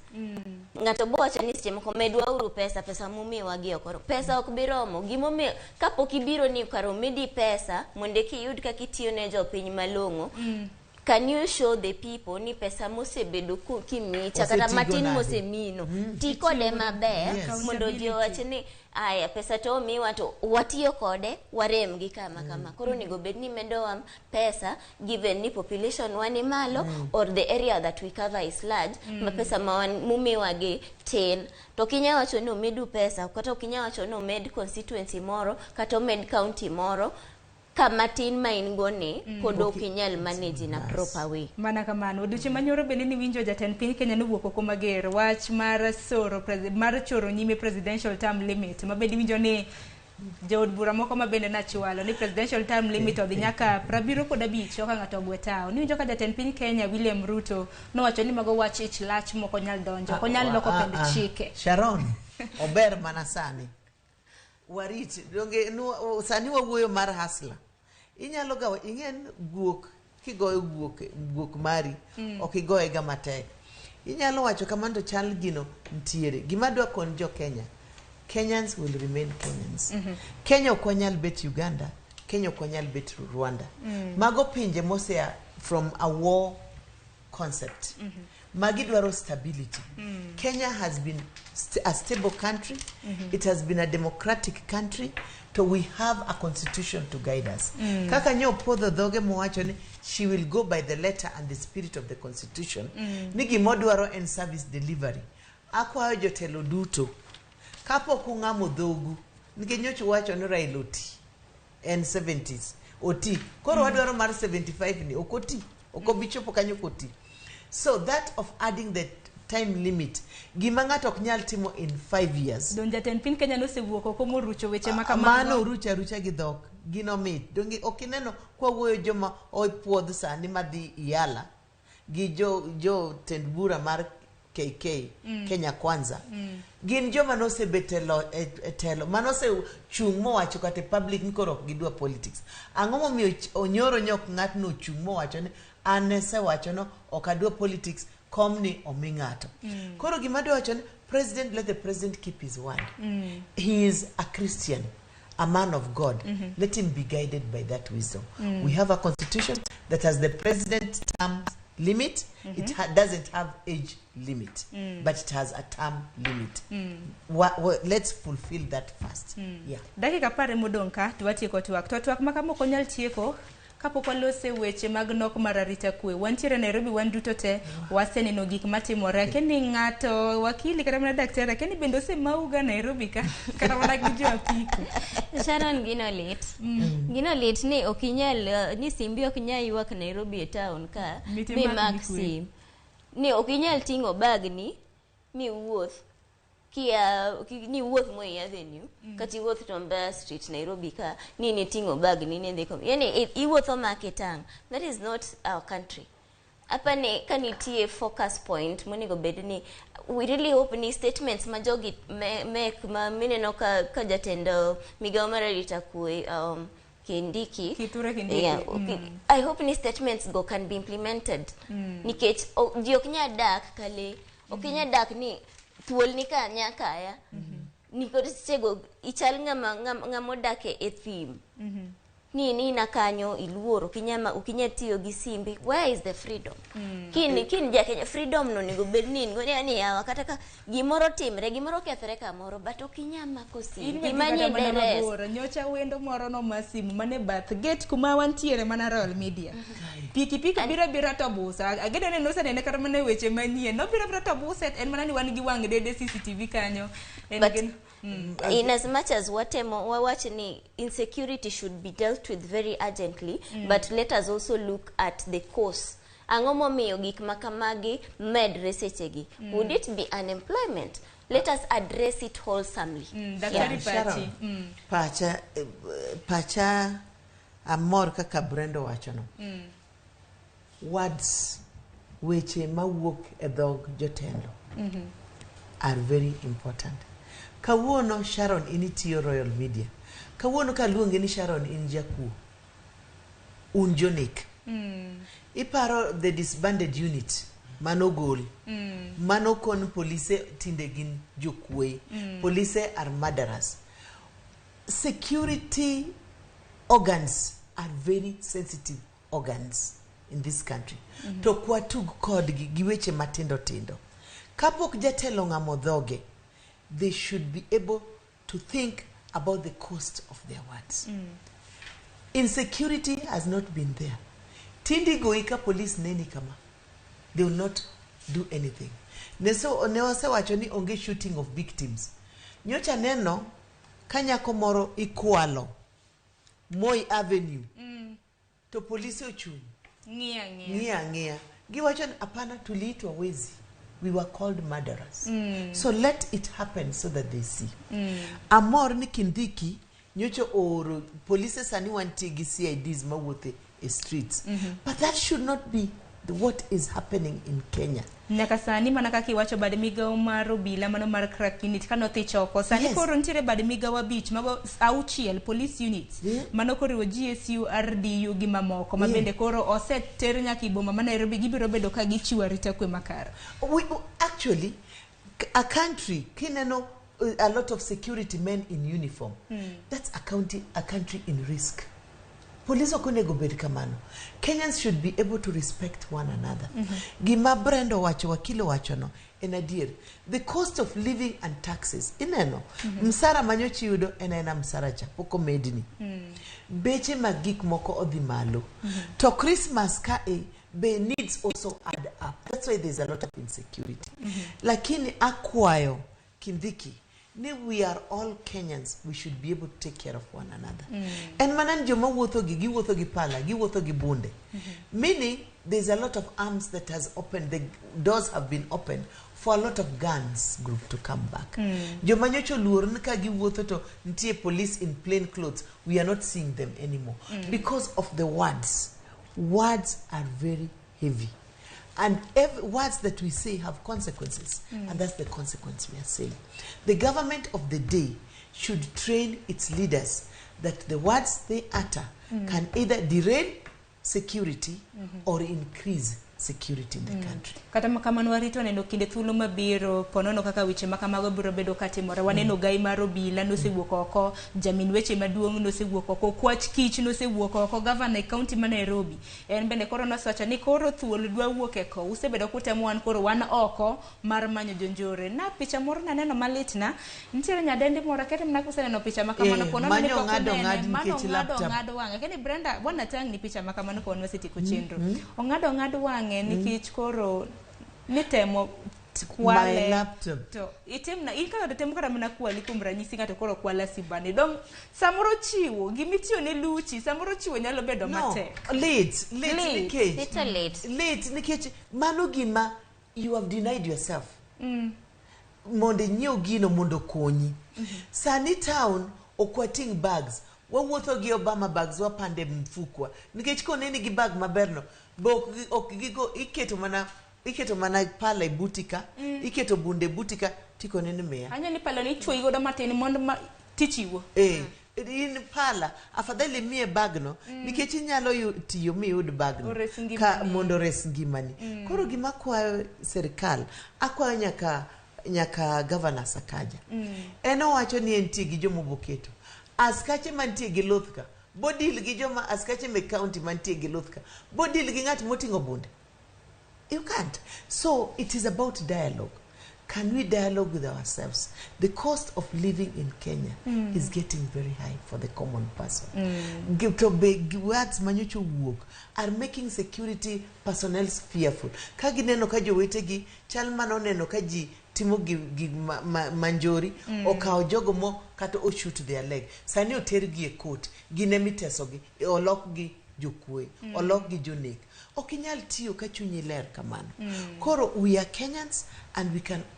ng'ato bo wacho ni seche moko medwauru pesa, pesa mumiwa gi ok oromo. Pesa ok bi romo. Gimomiyo kapok ibiro ni kar omedi pesa mondo eka iyud kaka itiyo ne jopiny malong'o, can you show the people ni pesa mosebedo kimiyi cha kata Osetigo matin nade? mosemino ti kode maber mondo ji owach ni aya, pesa to omiwa to watiyo kode, warem gi kama kama. Koro onego bed ni medowa pesa given ni population wa ni malo or the area that we cover is large, ma pesa ma wan mumiwa gi tin. To ok inyal wacho ni omedu pesa, kata ok inyal wacho ni omed constituency moro kata omed county moro kama tin ma in go ni pod ok inyal manage in a proper way. Mana kamano, odiochieng' manyoro bende niwinjo jatend piny Kenya nowuok oko mager wach mar soro mar choro nyime presidential term limit, ma bende iwinjo ni jood bura moko ma bende nachwalo ni presidential term limit odhi nyaka 75 ka ng'ato ogwe tao. Niwinjo ka jatend piny Kenya William Ruto nowacho ni mago wach ich lach mok onyal donjo, ok onyal loko pend chike. Sharon, ober mana sani warit donge sani wawuoyo mar hustler. Inyalo ga ing'en guok kigoyo guok, guok mari ok igoye ga matek. Inyalo wacho kamano to chal gino ntiere. Gima adwa kon jo Kenya, Kenyans will remain Kenyans. Kenya ok wanyal bet Uganda, Kenya ok wanyal bet Rwanda. Mago pinje mosea from a war concept. Magi dwaro stability. Kenya has been a stable country. It has been a democratic country. So we have a constitution to guide us. Kaka nyo podho dhoge mowacho ni she will go by the letter and the spirit of the constitution. Ni gimodwaro en service delivery. Akwayo jotelo duto, kapok ung'amo dhogu, nikech nyocha uwacho ni Raila oti, en 70s, oti. Koro wadwaro mar 75 ni, ok oti, ok obi chopo kanyo koti. So that of adding the time limit, gima ng'ato ok nyal timo in 5 years. Don jatend piny Kenya nosewuok oko morucho weche ma Mano kamago. orucho arucha gi dhok, gino mit. Donge ok ineno kwawuoyo joma opuodh sani madhi Iala gi jo tend bura mar KK, Kenya Kwanza. Gin joma nosebet e telo, manosechung' mowacho kata e public ni koro ok gidwa politics. Ang'o momiyo Onyoro nyok ng'atno ochung' mowacho ni an nesewacho no ok adwa politics, kom ni omi ng'ato. Koro gima adwa wacho ni president, let the president keep his word. He is a Christian, a man of God. Let him be guided by that wisdom. We have a constitution that has the president term limit. It doesn't have age limit, but it has a term limit. Let's fulfill that first. Yeah. Dakika 10 modong' ka to watieko twak. To twak ma kama ok onyal tieko kapok walose weche mag nok mar arita kwe. Wantiere Nairobi wan duto te waseneno gik matimore. Akia ni ng'ato wakili kata mana daktari, akia ni bende osemauga Nairobi ka kata mana gi jo apiko. Sharon, gino lit. Gino lit ni ok inyal ni simbi ok nyal ywak Nairobi e town ka Mite mi mak mak gi kwe. sim. Ni ok inyal ting'o bagni mi wuoth kia ni wuoth Moi Avenue kata iwuoth Tom Mboya Street Nairobi ka ni niting'o bagni ni dhi kom. Yani iwuotho make tang. That is not our country. Apa ni ka nitie focus point monego bed ni we really hope ni statements ma jogi make ma mineno ka jatend migawo mar arita kwe Kindiki. Kithure Kindiki. Yeah, okay. I hope ni statements go can be implemented. Nikech ji ok nyal dak kale, ok inyal dak ni thuol ni ka nya kaya. Nikod sechego ichal ng'ama odak e thim. Ni nina kanyo iluor, ok inyal tiyo gi simbi. Where is the freedom? Kin ja Kenya, freedom no onego bed ni in go ni yawa, kata ka gimoro timre, gimoro kethre kamoro, but ok inyal mako simu. In be Gima dhi ni kata mana deres. mabor. Nyocha wendo moro noma simu mane bath gate kuma wantiere mana Royal Media. Pikipiki biro abira to busa. Ageno ni nosenene kata mana e weche manyien. Nobiro abira to buse en mana ni wan gi wang' dede CCTV kanyo. En But in as much as watemo wawach ni insecurity should be dealt with very urgently, but let us also look at the cause. Ang'o momiyo gik ma kamagi medre sechegi? Would it be unemployment? Let us address it wholesomely. Daktari Yeah. Pachi. Sharon, pacha amor kaka Brenda wachono. Words, weche mawuok e dhog jotelo are very important. Kawuono Sharon in itiyo Royal Media. Kawuono kaluongi ni Sharon in jakuo. Un jonek. Iparo the disbanded unit manogol. Mano kon polise tinde gin jokuoe. Polise are murderers. Security organs are very sensitive organs in this country. To kwatug kodgi gi weche matindo tindo. Kapok jatelo ng'amo dhoge, they should be able to think about the cost of their words. Insecurity has not been there. Tindi goyi ka police neni kama, they will not do anything. Ne so ne wasewacho ni onge shooting of victims. Nyocha neno ka nyako moro ikwalo Moi Avenue to polisi ochung' Ng'iya ng'iya. ng'iya ang'iya. Giwacho ni hapana, tuliitwa wezi. We were called murderers. So let it happen so that they see. Amor ni Kindiki nyocha ooro polise sani wantie gi CIDs mawuothe e streets. But that should not be what is happening in Kenya. Nyaka sani mana kaka iwacho bad migawo mar obila mano mar crack unit kano thich oko sani koro nitiere bad migawo abich mago auchiel police units mano koriwo GSU, RDU gi mamoko ma bende koro oseter nyaka e boma ma Nairobi gibiro bedo ka gichiwo arita kwe makare. Actually, a country kineno a lot of security men in uniform, that's a country in risk. Police ok onego bed kamano. Kenyans should be able to respect one another. Gima Brenda owacho, wakili owachono en adier. The cost of living and taxes, ineno, msara manyocha iyudo en aena msara cha, pok omedni. Beche mag gik moko odhi malo. To Christmas ka e, be needs also add up. That's why there's a lot of insecurity. Lakini akwayo Kindiki ni we are all Kenyans, we should be able to take care of one another. En mana ni joma wuotho gi, giwuotho gi pala, giwuotho gi bunde. Meaning there's a lot of arms that has opened, the doors have been opened for a lot of guns group to come back. Joma nyocha oluor ni ka giwuotho to nitie police in plain clothes, we are not seeing them anymore. Because of the words. Words are very heavy. And every words that we say have consequences. And that's the consequence we are saying. The government of the day should train its leaders that the words they utter can either derail security or increase security in the country. Kata kamano warito neno kinde thuolo mabiro ponono kaka weche ma kamago biro bedo katimore. Waneno gai mar obila nosewuok oko, jamin weche maduong' nosewuok oko, kwach kich nosewuok oko, gavana e kaunti ma Nairobi en bende koro nosewacho ni koro thuol dwa wuok e kow. Usebedo kutemo wan koro wan oko mar manyo jonjore. Na picha moro naneno malit na, nitiere nyadendi moro akete mana kuseneno picha ma kamano ponono ni Manyo pok ng'ado unene, ng'ad mano nikech ong'ado laptop. ong'ado wang'e. Kani Brenda, bwana tang' ni picha ma kamano ka wan wasetieko chenro. Ong'ado ong'ad wang'e nikech koro nitemo kwale. My laptop. To itimna in ka ng'ato temo kata mana kwali kuom ranyisi ng'ato koro kwala simbani dong samoro chiwo gimitiyo ne luchi samoro chiwo nyalo bedo No, matek. late, late, Late. nikech. It's a late. Late nikech mano gima you have denied yourself. Mondo inyiew gino mondo okonyi. Sani town ok wating' bags. Wawuotho gi Obama bags wapande mfukwa. Nikech koneni gi bag maberno, be ok gigo iketo mana pala e buti ka, iketo bunde e buti ka, tikoneni miya. Anya ni pala ni ichuoyi godo matin mondo ma tichiwo. In pala afadhali miye bagno nikech inyalo tiyo miyud bagno Ores ka ngimani. mondo ores ngimani. Koro gima akwayo sirikal, akwayo nyaka Governor Sakaja. En owacho ni entie gi jomoboketo. Askache mantie gi luth ka Bodil gi joma askache mek county mantie gi luth ka. Bodil gi ng'at moting'o bunde. You can't. So it is about dialogue. Can we dialogue with ourselves? The cost of living in Kenya is getting very high for the common person. To be words manyocha owuok are making security personnel fearful. Ka gineno ka jowetegi chal mana oneno ka ji timo gi manjori okawo jogo mo kata oshoot their leg. Sani otergi e court, gin emitesogi, olokgi jokuoe, olokgi jonek. Ok inyal tiyo ka chunyi ler kamano. Koro we are Kenyans and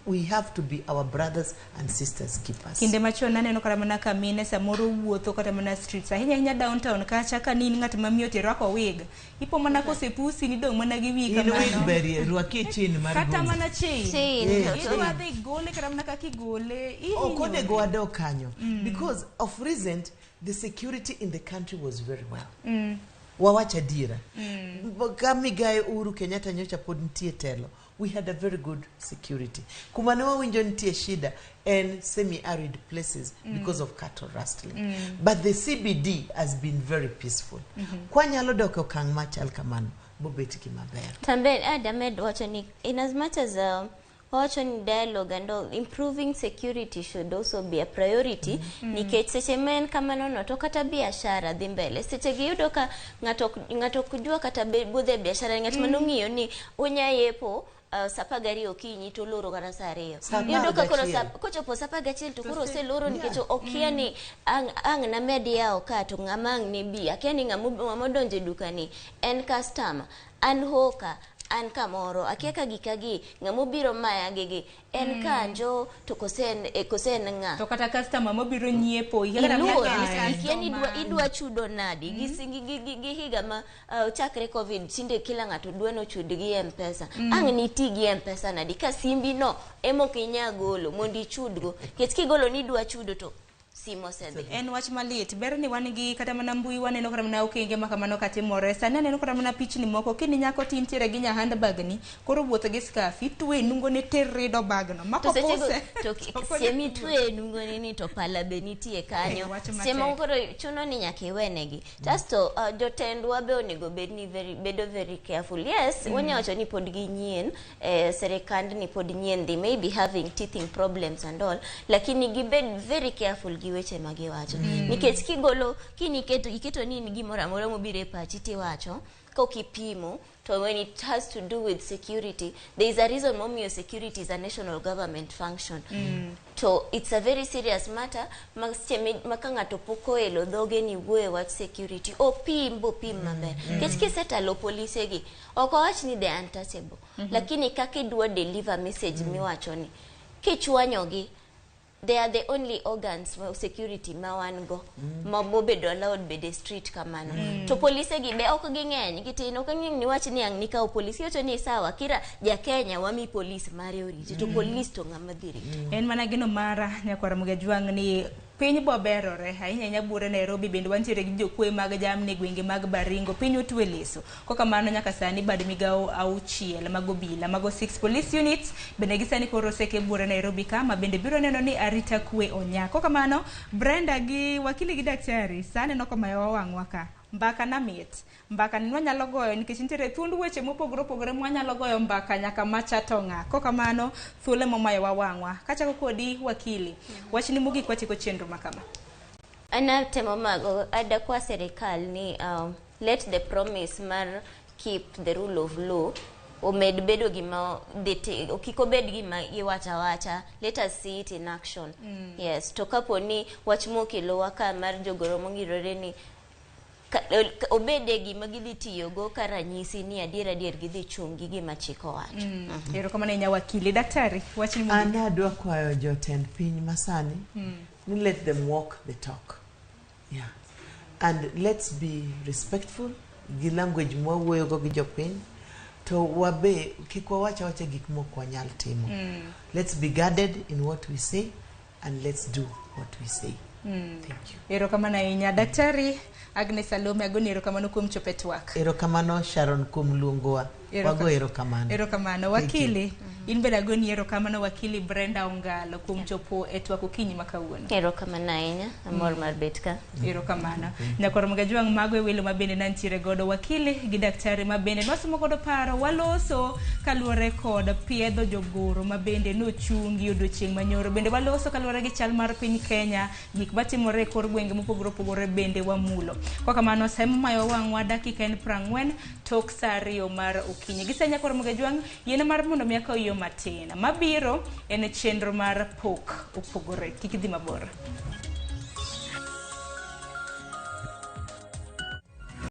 we have to be our brothers and sisters keepers. Kinde machon aneno kata mana ka mine samoro wuotho kata mana streets ahinya ahinya downtown kacha ka ni in ng'at ma miyo to irwako wig ipo mana kosepusi ni dong' mana gi wiyi In wig kamano berie, rwakie chain mar kata gold. Mana chain. Chain, Idwa dhi gole kata mana kaka igole Ok ihinyori. Onego wadog kanyo because of recent the security in the country was very well. Wawach adiera. Ka migae Uhuru Kenyatta nyocha pod nitie telo, we had a very good security. Kuma ne wawinjo nitie shida en semi-arid places because of cattle rustling. But the CBD has been very peaceful. Kwanyalo dok e okang' machal kamano, bobet gima ber. Tambe Adamed wacho ni in as much as wacho ni dialogue and all, improving security should also be a priority nikech seche ma en kamano no to kata biashara dhi mbele. Seche gi yudo ka ng'ato ok jwa kata budhe biashara ng'at manong'iyo ni onya yepo saa 12 okinyi to oloro kata saa 2. Saa Iyudo ka koro 11. kochopo saa 11 to koro oseloro nikech okia ni ang' named yawo ka to ng'ama ang' ne bi akia ni ng'ama odonjo e duka ni en customer an hoka an kamoro akia ka gika gi ng'ama obiro maya gigi en kanjo to kose en ng'a. To kata customer mobiro nyiepo ikia kata Iluor mana ikia ni customer. Idwa chudo nadi gi higa ma chakre COVID tinde kila ng'ato dwa nochud gi M-Pesa. Ang' niti gi M-Pesa nadi ka simbi no ema ok inya golo mondo ichudgo nikech kigolo ni idwa chudo to simu osedhi. En wach malit ber ni wan gi kata mana mbui waneno kata mana okenge ma kamano katimore sani aneno kata mana pichni moko kini nyako tintiere gi nya handbag ni koro wuotho gi scarf itwe e nungone terido bagno To sechego makopuse to semi twe e nungoni ni to pala be nitie kanyo. Eh, wach seche moko matek. koro chuno ni nyaka iwenegi kasto jotendwa be onego bed ni bedo very careful. Yes, wanya wacho ni pod ginyien, serikand ni pod nyien, they may be having teething problems and all, lakini gibed very careful gi weche ma giwacho nikech kigolo kiniketo iketo ni in gimoro amora mobiro e pachi tiwacho kok ipimo to when it has to do with security, there is a reason momiyo security is a national government function. To it's a very serious matter ma seche ma ka ng'ato pok oelo dhoge ni wuoyo e wach security opim bopim maber nikech kisetalo polise gi ok owach ni they are untouchable, lakini kaka idwa deliver message miwacho ni kichwanyogi, they are the only organs ma security ma wan go ma mobedo allowed bedo e street kamano. To polise gi be ok ging'eny gitin ok ng'eny ni wach ni ang' nikaw polis iwacho ni sawa kira ja Kenya wami polis mare oriti to polis to ng'ama dhi rito. En mana geno mara nyakwara Mugajwang' ni piny boberore ahinya ahinya buore Nairobi bende wantiere gi jokwe mag jamni e gwenge mag Baringo piny otwe leso kokamano nyaka sani bad migawo 6 mag obila mago 6 police units bende gi sani koro oseke buore Nairobi ka ma bende biro neno ni arita kwe onya kokamano Brenda gi wakili gi daktari sa aneno komayowa wang'wa ka mbaka na mit mbaka ni wanyalo goyo nikech nitiere thuond weche mopogore opogore mwanyalo goyo mbaka nyaka macha to ng'a kokamano thuolo momayowa wang'wa kachako kodi wakili wachni mogik watieko chenro ma kama. An atemo mago adakwa serikal ni let the promise mar keep the rule of law omed bedo gima kik obed gima iwacho awacha, let us see it in action. Yes, to kapo ni wach mokelowa ka mar jogoro mongirore ni obede gima gidhi tiyogo ka ranyisi ni adier adier gidhi chung' gi gima chik owacho. Erokamano ahinya wakili daktari wachni mogik. An adwa kwayo jotend piny masani ni let them walk the talk. Yeah. And let's be respectful gi language mwawuoyogo gi jopiny to wabe kik wawach awacha gik mok wanyal timo. Let's be guarded in what we say and let's do what we say. Erokamano ahinya. Daktari Agnes Salome, agoni erokamano kuom chopo e twak. Erokamano Sharon kuom luongowa. Wago erokamano. Erokamano. Thank you. Wakili, in bende agoni erokamano Wakili Brenda Ongalo kuom chopo e twak okinyi ma kawuono. Erokamano ahinya, amor mar bet ka. Erokamano. Nyakwar Magajwang', mago e welo ma bende nantiere godo, wakili gi daktari ma bende nwasomo godo paro waloso kaluwore kod piedho jogoro ma bende nochungi odiochieng' manyoro. Bende waloso kaluwore gi chal mar piny Kenya, gik matimore e kor gwenge mopogore opogore bende wamulo. Kwa kamano, sa ema wang'wa dakika en 40 tok sa 2 mar okinyi. Gi sa nyakwar Magajwang', yiena mar mondo mi akaw yo matin. Mabiro en chenro mar pok opogore. Kik idhi mabor.